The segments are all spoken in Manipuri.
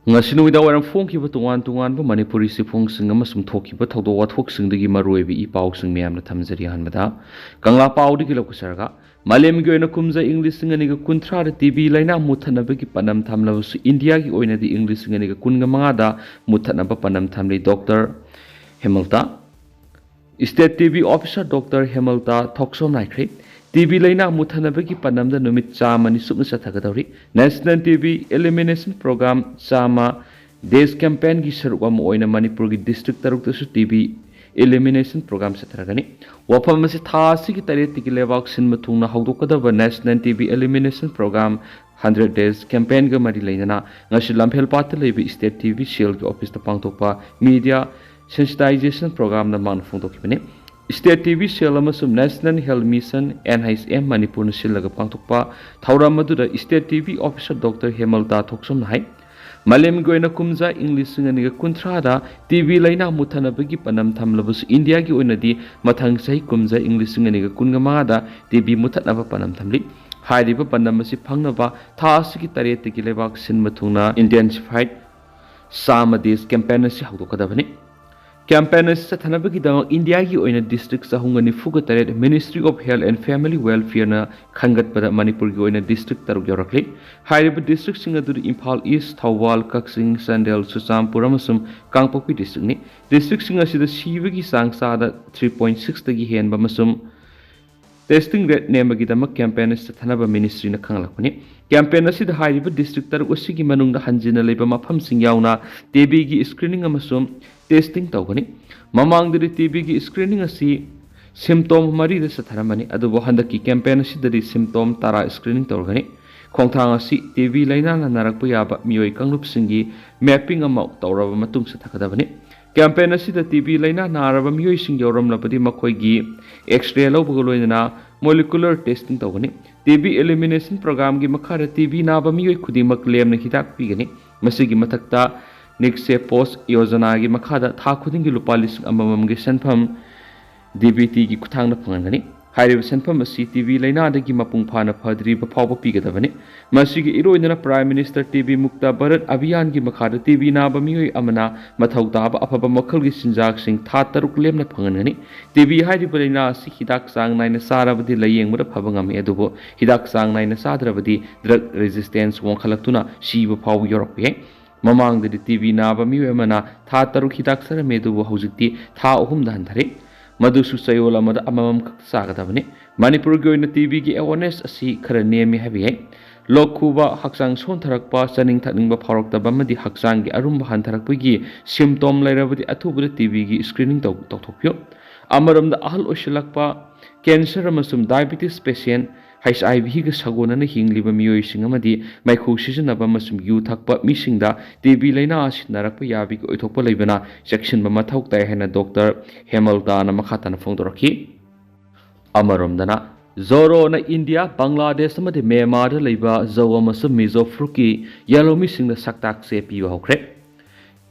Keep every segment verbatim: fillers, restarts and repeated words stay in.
ꯉꯁꯤ ꯅꯨꯃꯤꯗꯥꯡ ꯋꯥꯏꯔꯝ ꯐꯣꯡꯈꯤꯕ ꯇꯣꯉꯥꯟ ꯇꯣꯉꯥꯟꯕ ꯃꯅꯤꯄꯨꯔꯤ ꯆꯦꯐꯣꯡꯁꯤꯡ ꯑꯃꯁꯨꯡ ꯊꯣꯛꯈꯤꯕ ꯊꯧꯗꯣꯛ ꯋꯥꯊꯣꯛꯁꯤꯡꯗꯒꯤ ꯃꯔꯨꯑꯣꯏꯕ ꯏ ꯄꯥꯎꯁꯤꯡ ꯃꯌꯥꯝꯅ ꯊꯝꯖꯔꯤ꯫ ꯑꯍꯥꯟꯕꯗ ꯀꯪꯂꯥ ꯄꯥꯎꯗꯒꯤ ꯂꯧꯈꯠꯆꯔꯒ, ꯃꯥꯂꯦꯝꯒꯤ ꯑꯣꯏꯅ ꯀꯨꯝꯖꯥ ꯏꯪ ꯂꯤꯁꯤꯡ ꯑꯅꯤꯒ ꯀꯨꯟꯊ꯭ꯔꯥꯗ ꯇꯤ ꯕꯤ ꯂꯥꯏꯅꯥ ꯃꯨꯠꯊꯠꯅꯕꯒꯤ ꯄꯥꯟꯗꯝ ꯊꯝꯂꯕꯁꯨ, ꯏꯟꯗꯤꯌꯥꯒꯤ ꯑꯣꯏꯅꯗꯤ ꯏꯪ ꯂꯤꯁꯤꯡ ꯑꯅꯤꯒ ꯀꯨꯟꯒ ꯃꯉꯥꯗ ꯃꯨꯠꯊꯠꯅꯕ ꯄꯥꯟꯗꯝ ꯊꯝꯂꯤ꯫ Doctor Hemalata. State T B officer doctor Hemalata ꯊꯣꯛꯁꯣꯝ ꯅꯥꯏꯈ꯭ꯔꯦ꯫ ꯇꯤ ꯕꯤ ꯂꯥꯏꯅꯥ ꯃꯨꯠꯊꯠꯅꯕꯒꯤ ꯄꯥꯟꯗꯝꯗ ꯅꯨꯃꯤꯠ ꯆꯥꯝꯃꯅꯤ ꯁꯨꯞꯅ ꯆꯠꯊꯒꯗꯧꯔꯤ꯫ National T B elimination programme ꯆꯥꯝꯃ ꯗꯦꯖ ꯀꯦꯝꯄꯦꯟꯒꯤ ꯁꯔꯨꯛ ꯑꯃ ꯑꯣꯏꯅ ꯃꯅꯤꯄꯨꯔꯒꯤ ꯗꯤꯁꯇ꯭ꯔꯤꯛ ꯇꯔꯨꯛꯇꯁꯨ ꯇꯤ ꯕꯤ ꯏꯂꯤꯃꯤꯅꯦꯁꯟ ꯄ꯭ꯔꯣꯒ꯭ꯔꯥꯝ ꯆꯠꯊꯔꯒꯅꯤ꯫ ꯋꯥꯐꯝ ꯑꯁꯤ ꯊꯥ ꯑꯁꯤꯒꯤ ꯇꯔꯦꯠꯇꯒꯤ ꯂꯩꯕꯥꯛ ꯁꯤꯟꯕ ꯊꯨꯡꯅ ꯍꯧꯗꯣꯛꯀꯗꯕ national T B elimination programme hundred days ꯀꯦꯝꯄꯦꯟꯒ ꯃꯔꯤ ꯂꯩꯅꯅ ꯉꯁꯤ ꯂꯝꯐꯦꯜꯄꯥꯠꯇ ꯂꯩꯕ ꯁ꯭ꯇꯦꯠ ꯇꯤ ꯕꯤ ꯁꯦꯜꯒꯤ ꯑꯣꯐꯤꯁꯇ ꯄꯥꯡꯊꯣꯛꯄ ꯃꯤꯗꯤꯌꯥ ꯁꯦꯟꯁꯤꯇꯥꯏꯖꯦꯁꯟ ꯄ꯭ꯔꯣꯒ꯭ꯔꯥꯝꯅ ꯃꯥꯡꯅ ꯐꯣꯡꯗꯣꯛꯈꯤꯕꯅꯤ꯫ ꯁ꯭ꯇꯦꯠ ꯇꯤ ꯕꯤ ꯁꯦꯜ ꯑꯃꯁꯨꯡ national health mission, N H M, ꯃꯅꯤꯄꯨꯔꯅ ꯁꯤꯜꯂꯒ ꯄꯥꯡꯊꯣꯛꯄ ꯊꯧꯔꯝ ꯑꯗꯨꯗ state T B officer doctor Hemalata ꯊꯣꯛꯁꯣꯝꯅ ꯍꯥꯏ, ꯃꯥꯂꯦꯝꯒꯤ ꯑꯣꯏꯅ ꯀꯨꯝꯖꯥ ꯏꯪ ꯂꯤꯁꯤꯡ ꯑꯅꯤꯒ ꯀꯨꯟꯊ꯭ꯔꯥꯗ ꯇꯤ ꯕꯤ ꯂꯥꯏꯅꯥ ꯃꯨꯠꯊꯅꯕꯒꯤ ꯄꯥꯟꯗꯝ ꯊꯝꯂꯕꯁꯨ, ꯏꯟꯗꯤꯌꯥꯒꯤ ꯑꯣꯏꯅꯗꯤ ꯃꯊꯪ ꯆꯍꯤ ꯀꯨꯝꯖꯥ ꯏꯪ ꯂꯤꯁꯤꯡ ꯑꯅꯤꯒ ꯀꯨꯟꯒ ꯃꯉꯥꯗ ꯇꯤ ꯕꯤ ꯃꯨꯠꯊꯠꯅꯕ ꯄꯥꯟꯗꯝ ꯊꯝꯂꯤ꯫ ꯍꯥꯏꯔꯤꯕ ꯄꯥꯟꯗꯝ ꯑꯁꯤ ꯐꯪꯅꯕ ꯊꯥ ꯑꯁꯤꯒꯤ ꯇꯔꯦꯠꯇꯒꯤ ꯂꯩꯕꯥꯛ ꯁꯤꯟꯕ ꯊꯨꯡꯅ ꯏꯟꯇꯦꯟꯁꯤꯐꯥꯏꯗ ꯆꯥꯝꯃ ꯗꯦꯖ ꯀꯦꯝꯄꯦꯟ ꯑꯁꯤ ꯍꯧꯗꯣꯛꯀꯗꯕꯅꯤ꯫ ꯀꯦꯝꯄꯦꯟ ꯑꯁꯤ ꯆꯠꯊꯅꯕꯒꯤꯗꯃꯛ ꯏꯟꯗꯤꯌꯥꯒꯤ ꯑꯣꯏꯅ ꯗꯤꯁꯇ꯭ꯔꯤꯛ ꯆꯍꯨꯝꯒ ꯅꯤꯐꯨꯒ ꯇꯔꯦꯠ Ministry of Health and Family Welfare ꯅ ꯈꯟꯒꯠꯄꯗ ꯃꯅꯤꯄꯨꯔꯒꯤ ꯑꯣꯏꯅ ꯗꯤꯁꯇ꯭ꯔꯤꯛ ꯇꯔꯨꯛ ꯌꯥꯎꯔꯛꯂꯤ꯫ ꯍꯥꯏꯔꯤꯕ ꯗꯤꯁꯇ꯭ꯔꯤꯛꯁꯤꯡ ꯑꯗꯨꯗꯤ ꯏꯝꯐꯥꯜ ꯏꯁ, ꯊꯧꯕꯥꯜ, ꯀꯛꯆꯤꯡ, ꯆꯥꯟꯗꯦꯜ, ꯆꯨꯔꯆꯥꯟꯄꯨꯔ ꯑꯃꯁꯨꯡ ꯀꯥꯡꯄꯣꯛꯄꯤ ꯗꯤꯁꯇ꯭ꯔꯤꯛꯅꯤ꯫ ꯗꯤꯁꯇ꯭ꯔꯤꯛꯁꯤꯡ ꯑꯁꯤꯗ ꯁꯤꯕꯒꯤ ꯆꯥꯡ ꯆꯥꯗ ꯊ꯭ꯔꯤ ꯄꯣꯏꯟ ꯁꯤꯛꯁꯇꯒꯤ ꯍꯦꯟꯕ ꯑꯃꯁꯨꯡ ꯇꯦꯁꯇꯤꯡ ꯔꯦꯠ ꯅꯦꯝꯕꯒꯤꯗꯃꯛ ꯀꯦꯝꯄꯦꯟ ꯑꯁꯤ ꯆꯠꯊꯅꯕ ꯃꯤꯅꯤꯁꯇ꯭ꯔꯤꯅ ꯈꯪꯍꯜꯂꯛꯄꯅꯤ꯫ ꯀꯦꯝꯄꯦꯟ ꯑꯁꯤꯗ ꯍꯥꯏꯔꯤꯕ ꯗꯤꯁꯇ꯭ꯔꯤꯛ ꯇꯔꯨꯛ ꯑꯁꯤꯒꯤ ꯃꯅꯨꯡꯗ ꯍꯟꯖꯤꯟꯅ ꯂꯩꯕ ꯃꯐꯝꯁꯤꯡ ꯌꯥꯎꯅ ꯇꯤ ꯕꯤꯒꯤ ꯁ꯭ꯀ꯭ꯔꯤꯅꯤꯡ ꯑꯃꯁꯨꯡ ꯇꯦꯁꯇꯤꯡ ꯇꯧꯒꯅꯤ꯫ ꯃꯃꯥꯡꯗꯗꯤ ꯇꯤ ꯕꯤꯒꯤ ꯁ꯭ꯀ꯭ꯔꯤꯅꯤꯡ ꯑꯁꯤ ꯁꯤꯝꯇꯣꯝ ꯃꯔꯤꯗ ꯆꯠꯊꯔꯝꯕꯅꯤ, ꯑꯗꯨꯕꯨ ꯍꯟꯗꯛꯀꯤ ꯀꯦꯝꯄꯦꯟ ꯑꯁꯤꯗꯗꯤ ꯁꯤꯝꯇꯣꯝ ꯇꯔꯥ ꯁ꯭ꯀ꯭ꯔꯤꯅꯤꯡ ꯇꯧꯔꯒꯅꯤ꯫ ꯈꯣꯡꯊꯥꯡ ꯑꯁꯤ ꯇꯤ ꯕꯤ ꯂꯥꯏꯅꯥꯅ ꯅꯥꯔꯛꯄ ꯌꯥꯕ ꯃꯤꯑꯣꯏ ꯀꯥꯡꯂꯨꯞꯁꯤꯡꯒꯤ ꯃꯦꯞꯄꯤꯡ ꯑꯃ ꯇꯧꯔꯕ ꯃꯇꯨꯡ ꯆꯠꯊꯒꯗꯕꯅꯤ꯫ ꯀꯦꯝꯄꯦꯟ ꯑꯁꯤꯗ ꯇꯤ ꯕꯤ ꯂꯥꯏꯅꯥ ꯅꯥꯔꯕ ꯃꯤꯑꯣꯏꯁꯤꯡ ꯌꯥꯎꯔꯝꯂꯕꯗꯤ ꯃꯈꯣꯏꯒꯤ ꯑꯦꯛꯁ-ꯔꯦ ꯂꯧꯕꯒ ꯂꯣꯏꯅꯅ ꯃꯣꯂꯤꯀꯨꯂꯔ ꯇꯦꯁꯇꯤꯡ ꯇꯧꯒꯅꯤ꯫ ꯇꯤ ꯕꯤ ꯏꯂꯤꯃꯤꯅꯦꯁꯟ ꯄ꯭ꯔꯣꯒ꯭ꯔꯥꯝꯒꯤ ꯃꯈꯥꯗ ꯇꯤ ꯕꯤ ꯅꯥꯕ ꯃꯤꯑꯣꯏ ꯈꯨꯗꯤꯡꯃꯛ ꯂꯦꯝꯅ ꯍꯤꯗꯥꯛ ꯄꯤꯒꯅꯤ꯫ ꯃꯁꯤꯒꯤ ꯃꯊꯛꯇ ꯅꯤꯛꯁꯦ ꯄꯣꯁ ꯌꯣꯖꯅꯥꯒꯤ ꯃꯈꯥꯗ ꯊꯥ ꯈꯨꯗꯤꯡꯒꯤ ꯂꯨꯄꯥ ꯂꯤꯁꯤꯡ ꯑꯃꯃꯝꯒꯤ ꯁꯦꯟꯐꯝ ꯗꯤ ꯕꯤ ꯇꯤꯒꯤ ꯈꯨꯠꯊꯥꯡꯗ ꯐꯪꯍꯟꯒꯅꯤ꯫ ꯍꯥꯏꯔꯤꯕ ꯁꯦꯟꯐꯝ ꯑꯁꯤ ꯇꯤ ꯕꯤ ꯂꯥꯏꯅꯥꯗꯒꯤ ꯃꯄꯨꯡ ꯐꯥꯅ ꯐꯗ꯭ꯔꯤꯕ ꯐꯥꯎꯕ ꯄꯤꯒꯗꯕꯅꯤ꯫ ꯃꯁꯤꯒꯤ ꯏꯔꯣꯏꯅꯅ Prime Minister T B Mukt Bharat ꯑꯚꯤꯌꯥꯟꯒꯤ ꯃꯈꯥꯗ ꯇꯤ ꯕꯤ ꯅꯥꯕ ꯃꯤꯑꯣꯏ ꯑꯃꯅ ꯃꯊꯧ ꯇꯥꯕ ꯑꯐꯕ ꯃꯈꯜꯒꯤ ꯆꯤꯟꯖꯥꯛꯁꯤꯡ ꯊꯥ ꯇꯔꯨꯛ ꯂꯦꯝꯅ ꯐꯪꯍꯟꯒꯅꯤ꯫ ꯇꯤ ꯕꯤ ꯍꯥꯏꯔꯤꯕ ꯂꯥꯏꯅꯥ ꯑꯁꯤ ꯍꯤꯗꯥꯛ ꯆꯥꯡ ꯅꯥꯏꯅ ꯆꯥꯔꯕꯗꯤ ꯂꯥꯌꯦꯡꯕꯗ ꯐꯕ ꯉꯝꯃꯤ, ꯑꯗꯨꯕꯨ ꯍꯤꯗꯥꯛ ꯆꯥꯡ ꯅꯥꯏꯅ ꯆꯥꯗ꯭ꯔꯕꯗꯤ drug resistance ꯋꯥꯡꯈꯠꯂꯛꯇꯨꯅ ꯁꯤꯕ ꯐꯥꯎꯕ ꯌꯧꯔꯛꯄ ꯌꯥꯏ꯫ ꯃꯃꯥꯡꯗꯗꯤ ꯇꯤ ꯕꯤ ꯅꯥꯕ ꯃꯤꯑꯣꯏ ꯑꯃꯅ ꯊꯥ ꯇꯔꯨꯛ ꯍꯤꯗꯥꯛ ꯆꯥꯔꯝꯃꯤ, ꯑꯗꯨꯕꯨ ꯍꯧꯖꯤꯛꯇꯤ ꯊꯥ ꯑꯍꯨꯝꯗ ꯍꯟꯊꯔꯦ꯫ ꯃꯗꯨꯁꯨ ꯆꯌꯣꯜ ꯑꯃꯗ ꯑꯃꯃꯝ ꯈꯛ ꯆꯥꯒꯗꯕꯅꯤ꯫ ꯃꯅꯤꯄꯨꯔꯒꯤ ꯑꯣꯏꯅ ꯇꯤ ꯕꯤꯒꯤ awareness ꯑꯁꯤ ꯈꯔ ꯅꯦꯝꯃꯤ ꯍꯥꯏꯕ ꯌꯥꯏ꯫ ꯂꯣꯛ ꯈꯨꯕ, ꯍꯛꯆꯥꯡ ꯁꯣꯟꯊꯔꯛꯄ, ꯆꯥꯅꯤꯡ ꯊꯛꯅꯤꯡꯕ ꯐꯥꯎꯔꯛꯇꯕ ꯑꯃꯗꯤ ꯍꯛꯆꯥꯡꯒꯤ ꯑꯔꯨꯝꯕ ꯍꯟꯊꯔꯛꯄꯒꯤ symptom ꯂꯩꯔꯕꯗꯤ ꯑꯊꯨꯕꯗ ꯇꯤ ꯕꯤꯒꯤ screening ꯇꯧ-, ꯇꯧꯊꯣꯛꯄꯤꯌꯨ꯫ ꯑꯃꯔꯣꯝꯗ ꯑꯍꯜ ꯑꯣꯏꯁꯤꯜꯂꯛꯄ, cancer ꯑꯃꯁꯨꯡ diabetes patient, H I Vꯒ ꯁꯥꯒꯣꯟꯅꯅ ꯍꯤꯡꯂꯤꯕ ꯃꯤꯑꯣꯏꯁꯤꯡ ꯑꯃꯗꯤ ꯃꯩꯈꯨ ꯁꯤꯖꯤꯟꯅꯕ ꯑꯃꯁꯨꯡ ꯌꯨ ꯊꯛꯄ ꯃꯤꯁꯤꯡꯗ ꯇꯤ ꯕꯤ ꯂꯥꯏꯅꯥ ꯑꯁꯤ ꯅꯥꯔꯛꯄ ꯌꯥꯕꯒꯤ ꯑꯣꯏꯊꯣꯛꯄ ꯂꯩꯕꯅ ꯆꯦꯛꯁꯤꯟꯕ ꯃꯊꯧ ꯇꯥꯏ ꯍꯥꯏꯅ ꯗꯣꯛꯇꯔ ꯍꯦꯃꯜꯇꯥꯅ ꯃꯈꯥ ꯇꯥꯅ ꯐꯣꯡꯗꯣꯔꯛꯈꯤ꯫ ꯑꯃꯔꯣꯝꯗꯅ, ꯖꯣꯔꯣꯅ ꯏꯟꯗꯤꯌꯥ, ꯕꯪꯒ꯭ꯂꯥꯗꯦꯁ ꯑꯃꯗꯤ ꯃ꯭ꯌꯥꯟꯃꯥꯔꯗ ꯂꯩꯕ ꯖꯧ ꯑꯃꯁꯨꯡ ꯃꯤꯖꯣ ꯐꯨꯔꯨꯞꯀꯤ ꯌꯦꯜꯍꯧꯃꯤꯁꯤꯡꯗ ꯁꯛꯇꯥꯛꯆꯦ ꯄꯤꯕ ꯍꯧꯈ꯭ꯔꯦ꯫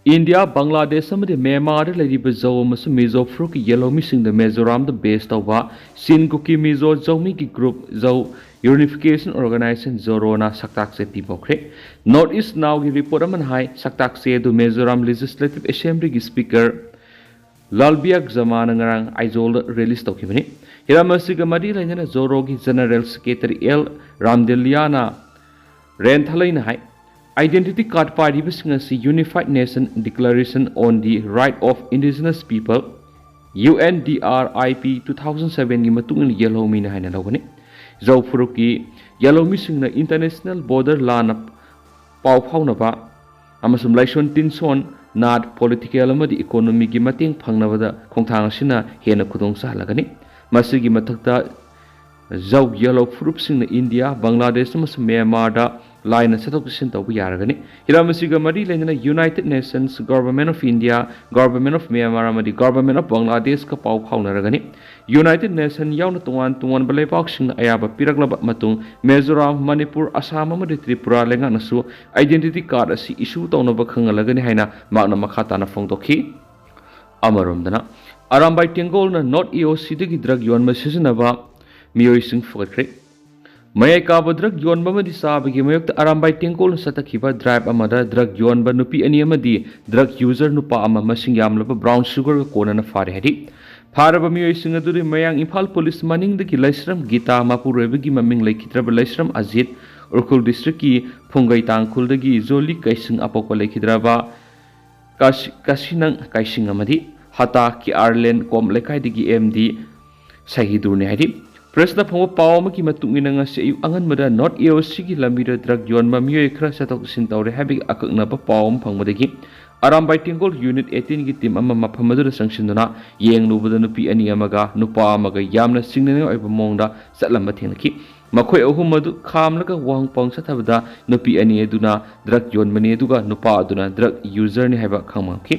ꯏꯟꯗꯤꯌꯥ, ꯕꯪꯒ꯭ꯂꯥꯗꯦꯁ ꯑꯃꯗꯤ ꯃ꯭ꯌꯥꯟꯃꯥꯔꯗ ꯂꯩꯔꯤꯕ ꯖꯧ ꯑꯃꯁꯨꯡ ꯃꯤꯖꯣ ꯐꯨꯔꯨꯞꯀꯤ ꯌꯦꯜꯍꯧꯃꯤꯁꯤꯡꯗ ꯃꯤꯖꯣꯔꯥꯝꯗ base ꯇꯧꯕ ꯆꯤꯟ ꯀꯨꯀꯤ ꯃꯤꯖꯣ ꯖꯧꯃꯤꯒꯤ group ꯖꯧ Unification Organization, ꯖꯣꯔꯣꯅ ꯁꯛꯇꯥꯛꯆꯦ ꯄꯤꯕ ꯍꯧꯈ꯭ꯔꯦ꯫ North East Nowꯒꯤ report ꯑꯃꯅ ꯍꯥꯏ, ꯁꯛꯇꯥꯛꯆꯦ ꯑꯗꯨ ꯃꯤꯖꯣꯔꯥꯝ Legislative Assemblyꯒꯤ Speaker ꯂꯥꯜꯕꯤꯌꯥꯛ ꯖꯃꯥꯅ ꯉꯔꯥꯡ ꯑꯥꯏꯖꯣꯜꯗ release ꯇꯧꯈꯤꯕꯅꯤ꯫ ꯍꯤꯔꯝ ꯑꯁꯤꯒ ꯃꯔꯤ ꯂꯩꯅꯅ ꯖꯣꯔꯣꯒꯤ General Secretary ꯑꯦꯜ ꯔꯥꯝꯗꯦꯂꯤꯌꯥꯅ ꯔꯦꯟꯊꯂꯩꯅ ꯍꯥꯏ, identity card ꯄꯥꯏꯔꯤꯕꯁꯤꯡ ꯑꯁꯤ Unified Nation Declaration on the Right of Indigenous People, U N D R I P two thousand sevenꯒꯤ ꯃꯇꯨꯡ ꯏꯟꯅ ꯌꯦꯜꯍꯧꯃꯤꯅꯤ ꯍꯥꯏꯅ ꯂꯧꯒꯅꯤ꯫ ꯖꯧ ꯐꯨꯔꯨꯞꯀꯤ ꯌꯦꯜꯍꯧꯃꯤꯁꯤꯡꯅ international border ꯂꯥꯟꯅ ꯄꯥꯎ ꯐꯥꯎꯅꯕ ꯑꯃꯁꯨꯡ ꯂꯥꯏꯁꯣꯟ ꯇꯤꯟꯁꯣꯟ, ꯅꯥꯠ, political ꯑꯃꯗꯤ economyꯒꯤ ꯃꯇꯦꯡ ꯐꯪꯅꯕꯗ ꯈꯣꯡꯊꯥꯡ ꯑꯁꯤꯅ ꯍꯦꯟꯅ ꯈꯨꯗꯣꯡ ꯆꯥꯍꯜꯂꯒꯅꯤ꯫ ꯃꯁꯤꯒꯤ ꯃꯊꯛꯇ, ꯖꯧ ꯌꯦꯜꯍꯧ ꯐꯨꯔꯨꯞꯁꯤꯡꯅ ꯏꯟꯗꯤꯌꯥ, ꯕꯪꯒ꯭ꯂꯥꯗꯦꯁ ꯑꯃꯁꯨꯡ ꯃ꯭ꯌꯥꯟꯃꯥꯔꯗ ꯂꯥꯏꯅ ꯆꯠꯊꯣꯛ ꯆꯠꯁꯤꯟ ꯇꯧꯕ ꯌꯥꯔꯒꯅꯤ꯫ ꯍꯤꯔꯝ ꯑꯁꯤꯒ ꯃꯔꯤ ꯂꯩꯅꯅ United Nations, Government of India, Government of Myanmar ꯑꯃꯗꯤ Government of ꯕꯪꯒ꯭ꯂꯥꯗꯦꯁꯀ ꯄꯥꯎ ꯐꯥꯎꯅꯔꯒꯅꯤ꯫ United Nation ꯌꯥꯎꯅ ꯇꯣꯉꯥꯟ ꯇꯣꯉꯥꯟꯕ ꯂꯩꯕꯥꯛꯁꯤꯡꯅ ꯑꯌꯥꯕ ꯄꯤꯔꯛꯂꯕ ꯃꯇꯨꯡ, ꯃꯤꯖꯣꯔꯥꯝ, ꯃꯅꯤꯄꯨꯔ, ꯑꯁꯥꯝ ꯑꯃꯗꯤ ꯇ꯭ꯔꯤꯄꯨꯔꯥ ꯂꯩꯉꯥꯛꯅꯁꯨ identity card ꯑꯁꯤ issue ꯇꯧꯅꯕ ꯈꯪꯍꯜꯂꯒꯅꯤ ꯍꯥꯏꯅ ꯃꯍꯥꯛꯅ ꯃꯈꯥ ꯇꯥꯅ ꯐꯣꯡꯗꯣꯛꯈꯤ꯫ ꯑꯃꯔꯣꯝꯗꯅ, ꯑꯔꯥꯝꯕꯥꯏ ꯇꯦꯡꯒꯣꯜꯅ ꯅꯣꯔꯠ ꯑꯦ ꯑꯣ ꯁꯤꯗꯒꯤ ꯗ꯭ꯔꯒ ꯌꯣꯟꯕ ꯁꯤꯖꯤꯟꯅꯕ ꯃꯤꯑꯣꯏꯁꯤꯡ ꯐꯒꯠꯈ꯭ꯔꯦ꯫ ꯃꯌꯥꯏ ꯀꯥꯕ ꯗ꯭ꯔꯒ ꯌꯣꯟꯕ ꯑꯃꯗꯤ ꯆꯥꯕꯒꯤ ꯃꯥꯌꯣꯛꯇ ꯑꯔꯥꯝꯕꯥꯏ ꯇꯦꯡꯒꯣꯜꯅ ꯆꯠꯊꯈꯤꯕ ꯗ꯭ꯔꯥꯏꯚ ꯑꯃꯗ ꯗ꯭ꯔꯒ ꯌꯣꯟꯕ ꯅꯨꯄꯤ ꯑꯅꯤ ꯑꯃꯗꯤ ꯗ꯭ꯔꯒ ꯌꯨꯖꯔ ꯅꯨꯄꯥ ꯑꯃ ꯃꯁꯤꯡ ꯌꯥꯝꯂꯕ ꯕ꯭ꯔꯥꯎꯟ ꯁꯨꯒꯔꯒ ꯀꯣꯟꯅꯅ ꯐꯥꯔꯦ ꯍꯥꯏꯔꯤ꯫ ꯐꯥꯔꯕ ꯃꯤꯑꯣꯏꯁꯤꯡ ꯑꯗꯨꯗꯤ ꯃꯌꯥꯡ ꯏꯝꯐꯥꯜ ꯄꯨꯂꯤꯁ ꯃꯅꯤꯡꯗꯒꯤ ꯂꯥꯏꯁ꯭ꯔꯝ ꯒꯤꯇꯥ ꯃꯄꯨꯔꯣꯏꯕꯒꯤ ꯃꯃꯤꯡ ꯂꯩꯈꯤꯗ꯭ꯔꯕ ꯂꯥꯏꯁ꯭ꯔꯝ ꯑꯖꯤꯠ, ꯎꯈ꯭ꯔꯨꯜ ꯗꯤꯁꯇ꯭ꯔꯤꯛꯀꯤ ꯐꯨꯡꯒꯩ ꯇꯥꯡꯈꯨꯜꯗꯒꯤ ꯖꯣꯂꯤ ꯀꯩꯁꯤꯡ ꯑꯄꯣꯛꯄ ꯂꯩꯈꯤꯗ꯭ꯔꯕ ꯀꯥꯁꯤ-, ꯀꯥꯁꯤꯅꯪ ꯀꯥꯏꯁꯤꯡ ꯑꯃꯗꯤ ꯍꯇꯥ ꯀꯦ ꯑꯥꯔ ꯂꯦꯟ ꯀꯣꯝ ꯂꯩꯀꯥꯏꯗꯒꯤ ꯑꯦꯝ ꯗꯤ ꯁꯍꯤꯗꯨꯔꯅꯤ ꯍꯥꯏꯔꯤ꯫ ꯄ꯭ꯔꯦꯁꯅ ꯐꯪꯕ ꯄꯥꯎ ꯑꯃꯒꯤ ꯃꯇꯨꯡ ꯏꯟꯅ ꯉꯁꯤ ꯑꯌꯨꯛ ꯑꯉꯟꯕꯗ ꯅꯣꯔꯠ ꯑꯦ ꯑꯣ ꯁꯤꯒꯤ ꯂꯝꯕꯤꯗ ꯗ꯭ꯔꯒ ꯌꯣꯟꯕ ꯃꯤꯑꯣꯏ ꯈꯔ ꯆꯠꯊꯣꯛ ꯆꯠꯁꯤꯟ ꯇꯧꯔꯦ ꯍꯥꯏꯕꯒꯤ ꯑꯀꯛꯅꯕ ꯄꯥꯎ ꯑꯃ ꯐꯪꯕꯗꯒꯤ ꯑꯔꯥꯝꯕꯥꯏ ꯇꯦꯡꯒꯣꯜ ꯌꯨꯅꯤꯠ ꯑꯩꯠꯇꯤꯟꯒꯤ ꯇꯤꯝ ꯑꯃ ꯃꯐꯝ ꯑꯗꯨꯗ ꯆꯪꯁꯤꯟꯗꯨꯅ ꯌꯦꯡꯂꯨꯕꯗ ꯅꯨꯄꯤ ꯑꯅꯤ ꯑꯃꯒ ꯅꯨꯄꯥ ꯑꯃꯒ ꯌꯥꯝꯅ ꯆꯤꯡꯅꯅꯤꯡꯉꯥꯏ ꯑꯣꯏꯕ ꯃꯑꯣꯡꯗ ꯆꯠꯂꯝꯕ ꯊꯦꯡꯅꯈꯤ꯫ ꯃꯈꯣꯏ ꯑꯍꯨꯝ ꯑꯗꯨ ꯈꯥꯝꯂꯒ ꯋꯥꯍꯪ ꯄꯥꯎ ꯆꯠꯊꯕꯗ ꯅꯨꯄꯤ ꯑꯅꯤ ꯑꯗꯨꯅ ꯗ꯭ꯔꯒ ꯌꯣꯟꯕꯅꯤ ꯑꯗꯨꯒ ꯅꯨꯄꯥ ꯑꯗꯨꯅ ꯗ꯭ꯔꯒ ꯌꯨꯖꯔꯅꯤ ꯍꯥꯏꯕ ꯈꯪꯕ ꯉꯝꯈꯤ꯫